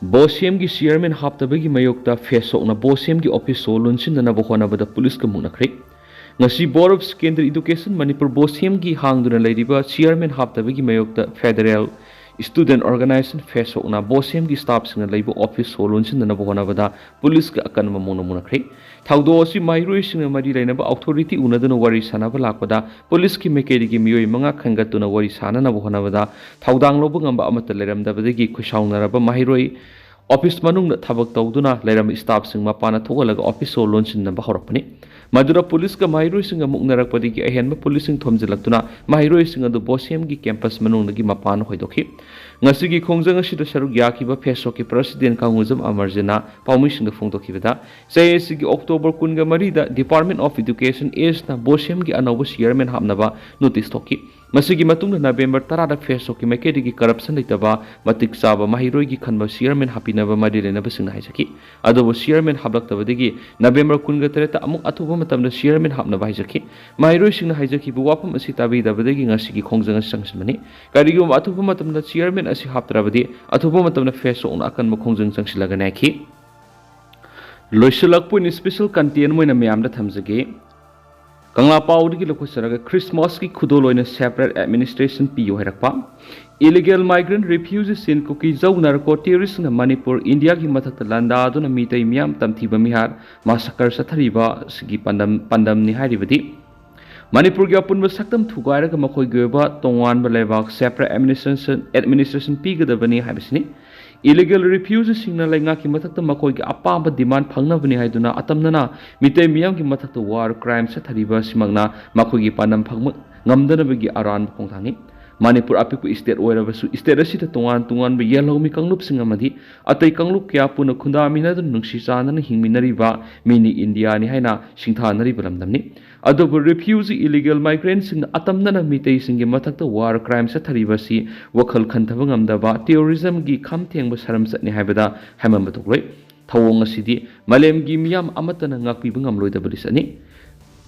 ꯕꯣꯁꯦꯝꯒꯤ ꯆꯤꯌꯔꯃꯦꯟ ꯍꯥꯞꯇꯕꯒꯤ ꯃꯥꯌꯣꯛꯇ ꯐꯦꯁꯣꯛꯅ ꯕꯣꯁꯦꯝꯒꯤ ꯑꯣꯐꯤꯁ ꯁꯣ ꯂꯣꯟꯁꯤꯟꯗꯅꯕ ꯍꯣꯠꯅꯕꯗ ꯄꯨꯂꯤꯁꯀ ꯃꯨꯛꯅꯈ꯭ꯔꯦ꯫ ꯉꯁꯤ Board of Secondary Education Manipur ꯕꯣꯁꯦꯝꯒꯤ ꯍꯥꯡꯗꯨꯅ ꯂꯩꯔꯤꯕ ꯆꯤꯌꯔꯃꯦꯟ ꯍꯥꯞꯇꯕꯒꯤ ꯃꯥꯌꯣꯛꯇ ꯐꯦꯗꯔꯦꯜ Student Organization FASOC ꯅ BOSEM ꯒꯤ staff ꯁꯤꯡꯅ ꯂꯩꯕ office ꯁꯣ ꯂꯣꯟꯁꯤꯟꯗꯅꯕ ꯍꯣꯠꯅꯕꯗ police ꯀ ꯑꯀꯟꯕ ꯃꯑꯣꯡꯗ ꯃꯨꯟꯅꯈ꯭ꯔꯦ꯫ ꯊꯧꯗꯣꯛ ꯑꯁꯤ ꯃꯍꯩꯔꯣꯏꯁꯤꯡꯅ ꯃꯔꯤ ꯂꯩꯅꯕ authority ꯎꯅꯗꯨꯅ ꯋꯥꯔꯤ ꯁꯥꯟꯅꯕ ꯂꯥꯛꯄꯗ police ꯀꯤ ꯃꯥꯏꯀꯩꯗꯒꯤ ꯃꯤꯑꯣꯏ ꯃꯉꯥ ꯈꯟꯒꯠꯇꯨꯅ ꯋꯥꯔꯤ ꯁꯥꯟꯅꯅꯕ ꯍꯣꯠꯅꯕꯗ ꯊꯧꯗꯥꯡ ꯂꯧꯕ ꯉꯝꯕ ꯑꯃꯠꯇ ꯂꯩꯔꯝꯗꯕꯗꯒꯤ ꯈꯣꯏꯁꯥꯎꯅꯔꯕ ꯃꯍꯩꯔꯣꯏ office ꯃꯅꯨꯡꯗ ꯊꯕꯛ ꯇꯧꯗꯨꯅ ꯂꯩꯔꯝꯕ staff ꯁꯤꯡ ꯃꯄꯥꯟꯗ ꯊꯣꯛꯍꯜꯂꯒ office ꯁꯣ ꯂꯣꯟꯁꯤꯟꯅꯕ ꯍꯧꯔꯛꯄꯅꯤ꯫ ꯃꯗꯨꯗ police ꯀ ꯃꯍꯩꯔꯣꯏꯁꯤꯡꯒ ꯃꯨꯛꯅꯔꯛꯄꯗꯒꯤ ꯑꯍꯦꯟꯕ police ꯁꯤꯡ ꯊꯣꯝꯖꯤꯜꯂꯛꯇꯨꯅ ꯃꯍꯩꯔꯣꯏꯁꯤꯡ ꯑꯗꯨ BOSEM ꯒꯤ campus ꯃꯅꯨꯡꯗꯒꯤ ꯃꯄꯥꯟ ꯍꯣꯏꯗꯣꯛꯈꯤ꯫ ꯉꯁꯤꯒꯤ ꯈꯣꯡꯖꯪ ꯑꯁꯤꯗ ꯁꯔꯨꯛ ꯌꯥꯈꯤꯕ FASOC ꯀꯤ president ꯀꯥꯡꯉꯨꯖꯝ ꯑꯃꯔꯖꯤꯠꯅ ꯄꯥꯎꯃꯤꯁꯤꯡꯗ ꯐꯣꯡꯗꯣꯛꯈꯤꯕꯗ, ꯆꯌꯣꯜ ꯑꯁꯤꯒꯤ October ꯀꯨꯟꯒ ꯃꯔꯤꯗ Department of Education East ꯅ BOSEM ꯒꯤ ꯑꯅꯧꯕ chairman ꯍꯥꯞꯅꯕ notice ꯊꯣꯛꯈꯤ꯫ ꯃꯁꯤꯒꯤ ꯃꯇꯨꯡꯗ November ꯇꯔꯥꯗ FASOC ꯀꯤ ꯃꯥꯏꯀꯩꯗꯒꯤ corruption ꯂꯩꯇꯕ, ꯃꯇꯤꯛ ꯆꯥꯕ ꯃꯍꯩꯔꯣꯏꯒꯤ ꯈꯟꯕ chairman ꯍꯥꯞꯄꯤꯅꯕ ꯃꯔꯤ ꯂꯩꯅꯕꯁꯤꯡꯅ ꯍꯥꯏꯖꯈꯤ꯫ ꯑꯗꯨꯕꯨ chairman ꯍꯥꯞꯂꯛꯇꯕꯗꯒꯤ November ꯀꯨꯟꯒ ꯇꯔꯦꯠꯇ ꯑꯃꯨꯛ ꯑꯊꯨꯕ ꯃꯇꯝꯗ chairman ꯍꯥꯞꯅꯕ ꯍꯥꯏꯖꯈꯤ꯫ ꯃꯍꯩꯔꯣꯏꯁꯤꯡꯅ ꯍꯥꯏꯖꯈꯤꯕ ꯋꯥꯐꯝ ꯑꯁꯤ ꯇꯥꯕꯤꯗꯕꯗꯒꯤ ꯉꯁꯤꯒꯤ ꯈꯣꯡꯖꯪ ꯑꯁꯤ ꯆꯪꯁꯤꯟꯕꯅꯤ꯫ ꯀꯔꯤꯒꯨꯝꯕ ꯑꯊꯨꯕ ꯃꯇꯝꯗ chairman ꯑꯁꯤ ꯍꯥꯞꯇ꯭ꯔꯕꯗꯤ ꯑꯊꯨꯕ ꯃꯇꯝꯗ FASOC ꯅ ꯑꯀꯟꯕ ꯈꯣꯡꯖꯪ ꯆꯪꯁꯤꯜꯂꯒꯅꯤ ꯍꯥꯏꯈꯤ꯫ ꯂꯣꯏꯁꯤꯜꯂꯛꯄ ꯑꯣꯏꯅ special content ꯑꯣꯏꯅ ꯃꯌꯥꯝꯗ ꯊꯝꯖꯒꯦ꯫ ꯀꯪꯂꯥ ꯄꯥꯎꯗꯒꯤ ꯂꯧꯈꯠꯆꯔꯒ Christmas ꯀꯤ ꯈꯨꯗꯣꯜ ꯑꯣꯏꯅ separate administration ꯄꯤꯌꯨ ꯍꯥꯏꯔꯛꯄ꯫ Illegal migrant refugees ꯁꯤꯡ ꯀꯨꯀꯤꯖꯧ narco terrorist ꯁꯤꯡꯅ ꯃꯅꯤꯄꯨꯔ, ꯏꯟꯗꯤꯌꯥꯒꯤ ꯃꯊꯛꯇ ꯂꯥꯟꯗꯥꯗꯨꯅ ꯃꯤꯇꯩ ꯃꯤꯌꯥꯝ ꯇꯝꯊꯤꯕ ꯃꯤꯍꯥꯠ massacre ꯆꯠꯊꯔꯤꯕ ꯑꯁꯤꯒꯤ ꯄꯥꯟꯗꯝ, ꯄꯥꯟꯗꯝꯅꯤ ꯍꯥꯏꯔꯤꯕꯗꯤ ꯃꯅꯤꯄꯨꯔꯒꯤ ꯑꯄꯨꯟꯕ ꯁꯛꯇꯝ ꯊꯨꯒꯥꯏꯔꯒ ꯃꯈꯣꯏꯒꯤ ꯑꯣꯏꯕ ꯇꯣꯉꯥꯟꯕ ꯂꯩꯕꯥꯛ separate administration, administration ꯄꯤꯒꯗꯕꯅꯤ ꯍꯥꯏꯕꯁꯤꯅꯤ꯫ Illegal refugees ꯁꯤꯡꯅ ꯂꯩꯉꯥꯛꯀꯤ ꯃꯊꯛꯇ ꯃꯈꯣꯏꯒꯤ ꯑꯄꯥꯝꯕ demand ꯐꯪꯅꯕꯅꯤ ꯍꯥꯏꯗꯨꯅ ꯑꯇꯝꯅꯅ ꯃꯤꯇꯩ ꯃꯤꯌꯥꯝꯒꯤ ꯃꯊꯛꯇ war crime ꯆꯠꯊꯔꯤꯕ ꯑꯁꯤꯃꯛꯅ ꯃꯈꯣꯏꯒꯤ ꯄꯥꯟꯗꯝ ꯐꯪꯕ ꯉꯝꯗꯅꯕꯒꯤ ꯑꯔꯥꯟꯕ ꯈꯣꯡꯊꯥꯡꯅꯤ꯫ ꯃꯅꯤꯄꯨꯔ ꯑꯄꯤꯛꯄ state ꯑꯣꯏꯔꯕꯁꯨ state ꯑꯁꯤꯗ ꯇꯣꯉꯥꯟ ꯇꯣꯉꯥꯟꯕ ꯌꯦꯜꯍꯧꯃꯤ ꯀꯥꯡꯂꯨꯞꯁꯤꯡ ꯑꯃꯗꯤ ꯑꯇꯩ ꯀꯥꯡꯂꯨꯞ ꯀꯌꯥ ꯄꯨꯟꯅ ꯈꯨꯟꯗꯥꯃꯤꯟꯅꯗꯨꯅ ꯅꯨꯡꯁꯤ ꯆꯥꯟꯅꯅ ꯍꯤꯡꯃꯤꯟꯅꯔꯤꯕ mini ꯏꯟꯗꯤꯌꯥꯅꯤ ꯍꯥꯏꯅ ꯁꯤꯡꯊꯥꯅꯔꯤꯕ ꯂꯝꯗꯝꯅꯤ꯫ ꯑꯗꯨꯕꯨ refugee illegal migrant ꯁꯤꯡꯅ ꯑꯇꯝꯅꯅ ꯃꯤꯇꯩꯁꯤꯡꯒꯤ ꯃꯊꯛꯇ war crime ꯆꯠꯊꯔꯤꯕ ꯑꯁꯤ ꯋꯥꯈꯜ ꯈꯟꯊꯕ ꯉꯝꯗꯕ terrorism ꯒꯤ ꯈꯝ ꯊꯦꯡꯕ ꯁꯔꯝꯆꯠꯅꯤ ꯍꯥꯏꯕꯗ ꯍꯥꯏꯃꯟꯕ ꯊꯣꯛꯂꯣꯏ꯫ ꯊꯧꯑꯣꯡ ꯑꯁꯤꯗꯤ ꯃꯥꯂꯦꯝꯒꯤ ꯃꯤꯌꯥꯝ ꯑꯃꯠꯇꯅ ꯉꯥꯛꯄꯤꯕ ꯉꯝꯂꯣꯏꯗꯕ ꯂꯤꯆꯠꯅꯤ꯫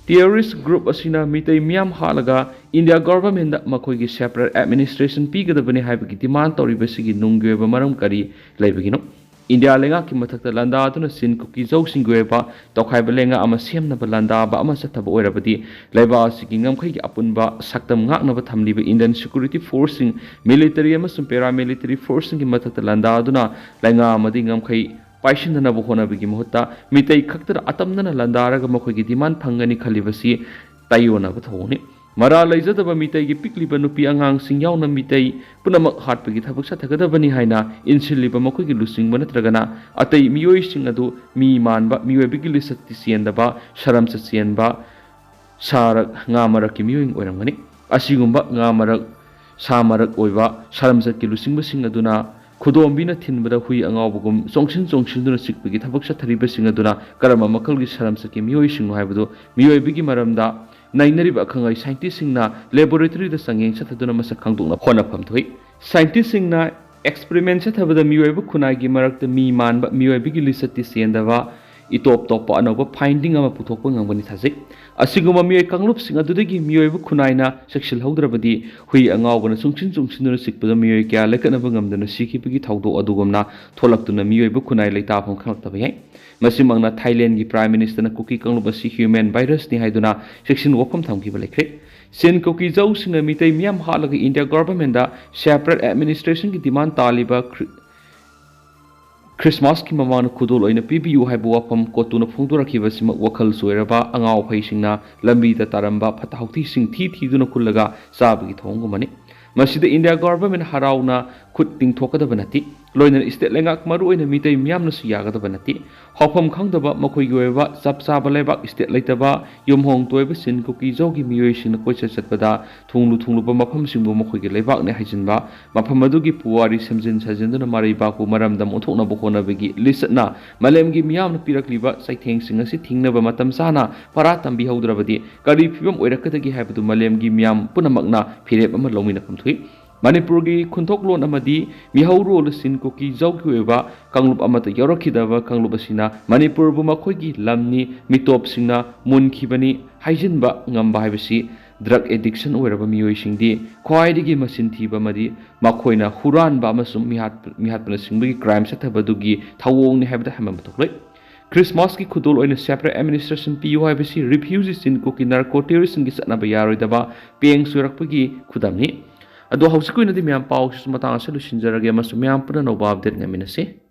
Terrorist group ꯑꯁꯤꯅ ꯃꯤꯇꯩ ꯃꯤꯌꯥꯝ ꯍꯥꯠꯂꯒ ꯏꯟꯗꯤꯌꯥ government ꯗ ꯃꯈꯣꯏꯒꯤ separate administration ꯄꯤꯒꯗꯕꯅꯤ ꯍꯥꯏꯕꯒꯤ demand ꯇꯧꯔꯤꯕꯁꯤꯒꯤ ꯅꯨꯡꯒꯤ ꯑꯣꯏꯕ ꯃꯔꯝ ꯀꯔꯤ ꯂꯩꯕꯒꯤꯅꯣ? ꯏꯟꯗꯤꯌꯥ ꯂꯩꯉꯥꯛꯀꯤ ꯃꯊꯛꯇ ꯂꯥꯟꯗꯥꯗꯨꯅ ꯆꯤꯟ ꯀꯨꯀꯤ ꯖꯧꯁꯤꯡꯒꯤ ꯑꯣꯏꯕ ꯇꯣꯈꯥꯏꯕ ꯂꯩꯉꯥꯛ ꯑꯃ ꯁꯦꯝꯅꯕ ꯂꯥꯟꯗꯥꯕ ꯑꯃ ꯆꯠꯊꯕ ꯑꯣꯏꯔꯕꯗꯤ, ꯂꯩꯕꯥꯛ ꯑꯁꯤꯒꯤ ꯉꯝꯈꯩꯒꯤ ꯑꯄꯨꯟꯕ ꯁꯛꯇꯝ ꯉꯥꯛꯅꯕ ꯊꯝꯂꯤꯕ Indian security forceꯁꯤꯡ, military ꯑꯃꯁꯨꯡ paramilitary forceꯁꯤꯡꯒꯤ ꯃꯊꯛꯇ ꯂꯥꯟꯗꯥꯗꯨꯅ ꯂꯩꯉꯥꯛ ꯑꯃꯗꯤ ꯉꯝꯈꯩ ꯄꯥꯏꯁꯤꯟꯅꯅꯕ ꯍꯣꯠꯅꯕꯒꯤ ꯃꯍꯨꯠꯇ, ꯃꯤꯇꯩ ꯈꯛꯇꯗ ꯑꯇꯝꯅꯅ ꯂꯥꯟꯗꯥꯔꯒ ꯃꯈꯣꯏꯒꯤ demand ꯐꯪꯒꯅꯤ ꯈꯜꯂꯤꯕꯁꯤ ꯇꯥꯏꯑꯣꯟꯅꯕ ꯊꯧꯑꯣꯡꯅꯤ꯫ ꯃꯔꯥꯜ ꯂꯩꯖꯗꯕ ꯃꯤꯇꯩꯒꯤ ꯄꯤꯛꯂꯤꯕ ꯅꯨꯄꯤ ꯑꯉꯥꯡꯁꯤꯡ ꯌꯥꯎꯅ ꯃꯤꯇꯩ ꯄꯨꯝꯅꯃꯛ ꯍꯥꯠꯄꯒꯤ ꯊꯕꯛ ꯆꯠꯊꯒꯗꯕꯅꯤ ꯍꯥꯏꯅ ꯏꯟꯁꯤꯜꯂꯤꯕ ꯃꯈꯣꯏꯒꯤ ꯂꯨꯆꯤꯡꯕ ꯅꯠꯇ꯭ꯔꯒꯅ ꯑꯇꯩ ꯃꯤꯑꯣꯏꯁꯤꯡ ꯑꯗꯨ ꯃꯤ ꯃꯥꯟꯕ, ꯃꯤꯑꯣꯏꯕꯒꯤ ꯂꯤꯆꯠꯇꯤ ꯆꯦꯟꯗꯕ, ꯁꯔꯝꯆꯠ ꯆꯦꯟꯕ, ꯁꯥ ꯃꯔꯛ, ꯉꯥ ꯃꯔꯛꯀꯤ ꯃꯤꯑꯣꯏ ꯑꯣꯏꯔꯝꯒꯅꯤ꯫ ꯑꯁꯤꯒꯨꯝꯕ ꯉꯥ ꯃꯔꯛ, ꯁꯥ ꯃꯔꯛ ꯑꯣꯏꯕ ꯁꯔꯝꯆꯠꯀꯤ ꯂꯨꯆꯤꯡꯕꯁꯤꯡ ꯑꯗꯨꯅ ꯈꯨꯗꯣꯝꯕꯤꯅ ꯊꯤꯟꯕꯗ ꯍꯨꯏ ꯑꯉꯥꯎꯕꯒꯨꯝ ꯆꯣꯡꯁꯤꯟ ꯆꯣꯡꯁꯤꯟꯗꯨꯅ ꯆꯤꯛꯄꯒꯤ ꯊꯕꯛ ꯆꯠꯊꯔꯤꯕꯁꯤꯡ ꯑꯗꯨꯅ ꯀꯔꯝꯕ ꯃꯈꯜꯒꯤ ꯁꯔꯝꯆꯠꯀꯤ ꯃꯤꯑꯣꯏꯁꯤꯡꯅꯣ ꯍꯥꯏꯕꯗꯨ ꯃꯤꯑꯣꯏꯕꯒꯤ ꯃꯔꯝꯗ ꯅꯩꯅꯔꯤꯕ ꯑꯈꯪ ꯑꯍꯩ scientistꯁꯤꯡꯅ laboratoryꯗ ꯆꯥꯡꯌꯦꯡ ꯆꯠꯊꯗꯨꯅ ꯃꯁꯛ ꯈꯪꯗꯣꯛꯅꯕ ꯍꯣꯠꯅꯐꯝ ꯊꯣꯛꯏ꯫ Scientistꯁꯤꯡꯅ experiment ꯆꯠꯊꯕꯗ ꯃꯤꯑꯣꯏꯕ ꯈꯨꯟꯅꯥꯏꯒꯤ ꯃꯔꯛꯇ ꯃꯤ ꯃꯥꯟꯕ, ꯃꯤꯑꯣꯏꯕꯒꯤ ꯂꯤꯆꯠꯇꯤ ꯆꯦꯟꯗꯕ ꯏꯇꯣꯞ ꯇꯣꯞꯄ ꯑꯅꯧꯕ finding ꯑꯃ ꯄꯨꯊꯣꯛꯄ ꯉꯝꯒꯅꯤ ꯊꯥꯖꯩ꯫ ꯑꯁꯤꯒꯨꯝꯕ ꯃꯤꯑꯣꯏ ꯀꯥꯡꯂꯨꯞꯁꯤꯡ ꯑꯗꯨꯗꯒꯤ ꯃꯤꯑꯣꯏꯕ ꯈꯨꯟꯅꯥꯏꯅ ꯆꯦꯛꯁꯤꯜꯍꯧꯗ꯭ꯔꯕꯗꯤ, ꯍꯨꯏ ꯑꯉꯥꯎꯕꯅ ꯆꯨꯡꯁꯤꯟ ꯆꯨꯡꯁꯤꯟꯗꯨꯅ ꯆꯤꯛꯄꯗ ꯃꯤꯑꯣꯏ ꯀꯌꯥ ꯂꯩꯈꯠꯅꯕ ꯉꯝꯗꯅ ꯁꯤꯈꯤꯕꯒꯤ ꯊꯧꯗꯣꯛ ꯑꯗꯨꯒꯨꯝꯅ ꯊꯣꯛꯂꯛꯇꯨꯅ ꯃꯤꯑꯣꯏꯕ ꯈꯨꯟꯅꯥꯏ ꯂꯩꯇꯥꯐꯝ ꯈꯪꯂꯛꯇꯕ ꯌꯥꯏ꯫ ꯃꯁꯤꯃꯛꯅ ꯊꯥꯏꯂꯦꯟꯒꯤ Prime Ministerꯅ ꯀꯨꯀꯤ ꯀꯥꯡꯂꯨꯞ ꯑꯁꯤ human virusꯅꯤ ꯍꯥꯏꯗꯨꯅ ꯆꯦꯛꯁꯤꯟ ꯋꯥꯐꯝ ꯊꯝꯈꯤꯕ ꯂꯩꯈ꯭ꯔꯦ꯫ ꯆꯤꯟ ꯀꯨꯀꯤ ꯖꯧꯁꯤꯡꯅ ꯃꯤꯇꯩ ꯃꯤꯌꯥꯝ ꯍꯥꯠꯂꯒ ꯏꯟꯗꯤꯌꯥ governmentꯗ separate administrationꯒꯤ demand ꯇꯥꯜꯂꯤꯕ ꯈ꯭ꯔꯤ-, ꯈ꯭ꯔꯤꯁꯃꯥꯁꯀꯤ ꯃꯃꯥꯡꯗ ꯈꯨꯗꯣꯜ ꯑꯣꯏꯅ ꯄꯤꯕꯤꯌꯨ ꯍꯥꯏꯕ ꯋꯥꯐꯝ ꯀꯣꯇꯨꯅ ꯐꯣꯡꯗꯣꯔꯛꯈꯤꯕꯁꯤꯃꯛ ꯋꯥꯈꯜ ꯆꯣꯏꯔꯕ ꯑꯉꯥꯎ ꯑꯐꯩꯁꯤꯡꯅ ꯂꯝꯕꯤꯗ ꯇꯥꯔꯝꯕ ꯐꯠꯇ ꯍꯥꯎꯊꯤꯁꯤꯡ ꯊꯤ ꯊꯤꯗꯨꯅ ꯈꯨꯜꯂꯒ ꯆꯥꯕꯒꯤ ꯊꯧꯑꯣꯡꯒꯨꯝꯕꯅꯤ꯫ ꯃꯁꯤꯗ ꯏꯟꯗꯤꯌꯥ government ꯍꯔꯥꯎꯅ ꯈꯨꯠ ꯇꯤꯡꯊꯣꯛꯀꯗꯕ ꯅꯠꯇꯦ꯫ ꯂꯣꯏꯅꯅ state ꯂꯩꯉꯥꯛ ꯃꯔꯨꯑꯣꯏꯅ ꯃꯤꯇꯩ ꯃꯤꯌꯥꯝꯅꯁꯨ ꯌꯥꯒꯗꯕ ꯅꯠꯇꯦ꯫ ꯍꯧꯐꯝ ꯈꯪꯗꯕ, ꯃꯈꯣꯏꯒꯤ ꯑꯣꯏꯕ ꯆꯞ ꯆꯥꯕ ꯂꯩꯕꯥꯛ state ꯂꯩꯇꯕ, ꯌꯨꯝꯍꯣꯡ ꯇꯣꯏꯕ ꯆꯤꯟ ꯀꯨꯀꯤ ꯖꯧꯒꯤ ꯃꯤꯑꯣꯏꯁꯤꯡꯅ ꯀꯣꯏꯆꯠ ꯆꯠꯄꯗ ꯊꯨꯡꯂꯨ ꯊꯨꯡꯂꯨꯕ ꯃꯐꯝꯁꯤꯡꯕꯨ ꯃꯈꯣꯏꯒꯤ ꯂꯩꯕꯥꯛꯅꯤ ꯍꯥꯏꯖꯤꯟꯕ, ꯃꯐꯝ ꯑꯗꯨꯒꯤ ꯄꯨꯋꯥꯔꯤ ꯁꯦꯝꯖꯤꯟ ꯁꯥꯖꯤꯟꯗꯨꯅ ꯃꯔꯩꯕꯥꯛꯄꯨ ꯃꯔꯝꯗꯝ ꯑꯣꯟꯊꯣꯛꯅꯕ ꯍꯣꯠꯅꯕꯒꯤ ꯂꯤꯆꯠꯅ ꯃꯥꯂꯦꯝꯒꯤ ꯃꯤꯌꯥꯝꯅ ꯄꯤꯔꯛꯂꯤꯕ ꯆꯩꯊꯦꯡꯁꯤꯡ ꯑꯁꯤ ꯊꯤꯡꯅꯕ ꯃꯇꯝ ꯆꯥꯅ ꯄꯔꯥ ꯇꯝꯕꯤꯍꯧꯗ꯭ꯔꯕꯗꯤ ꯀꯔꯤ ꯐꯤꯕꯝ ꯑꯣꯏꯔꯛꯀꯗꯒꯦ ꯍꯥꯏꯕꯗꯨ ꯃꯥꯂꯦꯝꯒꯤ ꯃꯤꯌꯥꯝ ꯄꯨꯝꯅꯃꯛꯅ ꯐꯤꯔꯦꯞ ꯑꯃ ꯂꯧꯃꯤꯟꯅꯐꯝ ꯊꯣꯛꯏ꯫ ꯃꯅꯤꯄꯨꯔꯒꯤ ꯈꯨꯟꯊꯣꯛꯂꯣꯟ ꯑꯃꯗꯤ ꯃꯤꯍꯧꯔꯣꯜ ꯆꯤꯟ ꯀꯨꯀꯤ ꯖꯧꯒꯤ ꯑꯣꯏꯕ ꯀꯥꯡꯂꯨꯞ ꯑꯃꯠꯇ ꯌꯥꯎꯔꯛꯈꯤꯗꯕ ꯀꯥꯡꯂꯨꯞ ꯑꯁꯤꯅ ꯃꯅꯤꯄꯨꯔꯕꯨ ꯃꯈꯣꯏꯒꯤ ꯂꯝꯅꯤ, ꯃꯤꯇꯣꯞꯁꯤꯡꯅ ꯃꯨꯟꯈꯤꯕꯅꯤ ꯍꯥꯏꯖꯤꯟꯕ ꯉꯝꯕ ꯍꯥꯏꯕꯁꯤ Drug addiction ꯑꯣꯏꯔꯕ ꯃꯤꯑꯣꯏꯁꯤꯡꯗꯤ ꯈ꯭ꯋꯥꯏꯗꯒꯤ ꯃꯆꯤꯟ ꯊꯤꯕ ꯑꯃꯗꯤ ꯃꯈꯣꯏꯅ ꯍꯨꯔꯥꯟꯕ ꯑꯃꯁꯨꯡ ꯃꯤꯍꯥꯠ-, ꯃꯤꯍꯥꯠꯄꯅꯆꯤꯡꯕꯒꯤ crime ꯆꯠꯊꯕꯗꯨꯒꯤ ꯊꯧꯑꯣꯡꯅꯤ ꯍꯥꯏꯕꯗ ꯍꯥꯏꯃꯟꯕ ꯊꯣꯛꯂꯣꯏ꯫ ꯈ꯭ꯔꯤꯁꯃꯥꯁꯀꯤ ꯈꯨꯗꯣꯜ ꯑꯣꯏꯅ separate administration ꯄꯤꯌꯨ ꯍꯥꯏꯕꯁꯤ refugee ꯆꯤꯟ ꯀꯨꯀꯤ narco terroristꯁꯤꯡꯒꯤ ꯆꯠꯅꯕ ꯌꯥꯔꯣꯏꯗꯕ ꯄꯦꯡ ꯆꯣꯏꯔꯛꯄꯒꯤ ꯈꯨꯗꯝꯅꯤ꯫ ꯑꯗꯣ ꯍꯧꯖꯤꯛꯀꯤ ꯑꯣꯏꯅꯗꯤ ꯃꯌꯥꯝ ꯄꯥꯎꯁꯤꯁꯨ ꯃꯇꯥꯡ ꯑꯁꯤꯗ ꯂꯣꯏꯁꯤꯟꯖꯔꯒꯦ ꯑꯃꯁꯨꯡ ꯃꯌꯥꯝ ꯄꯨꯟꯅ ꯑꯅꯧꯕ update ꯉꯥꯏꯃꯤꯟꯅꯁꯤ꯫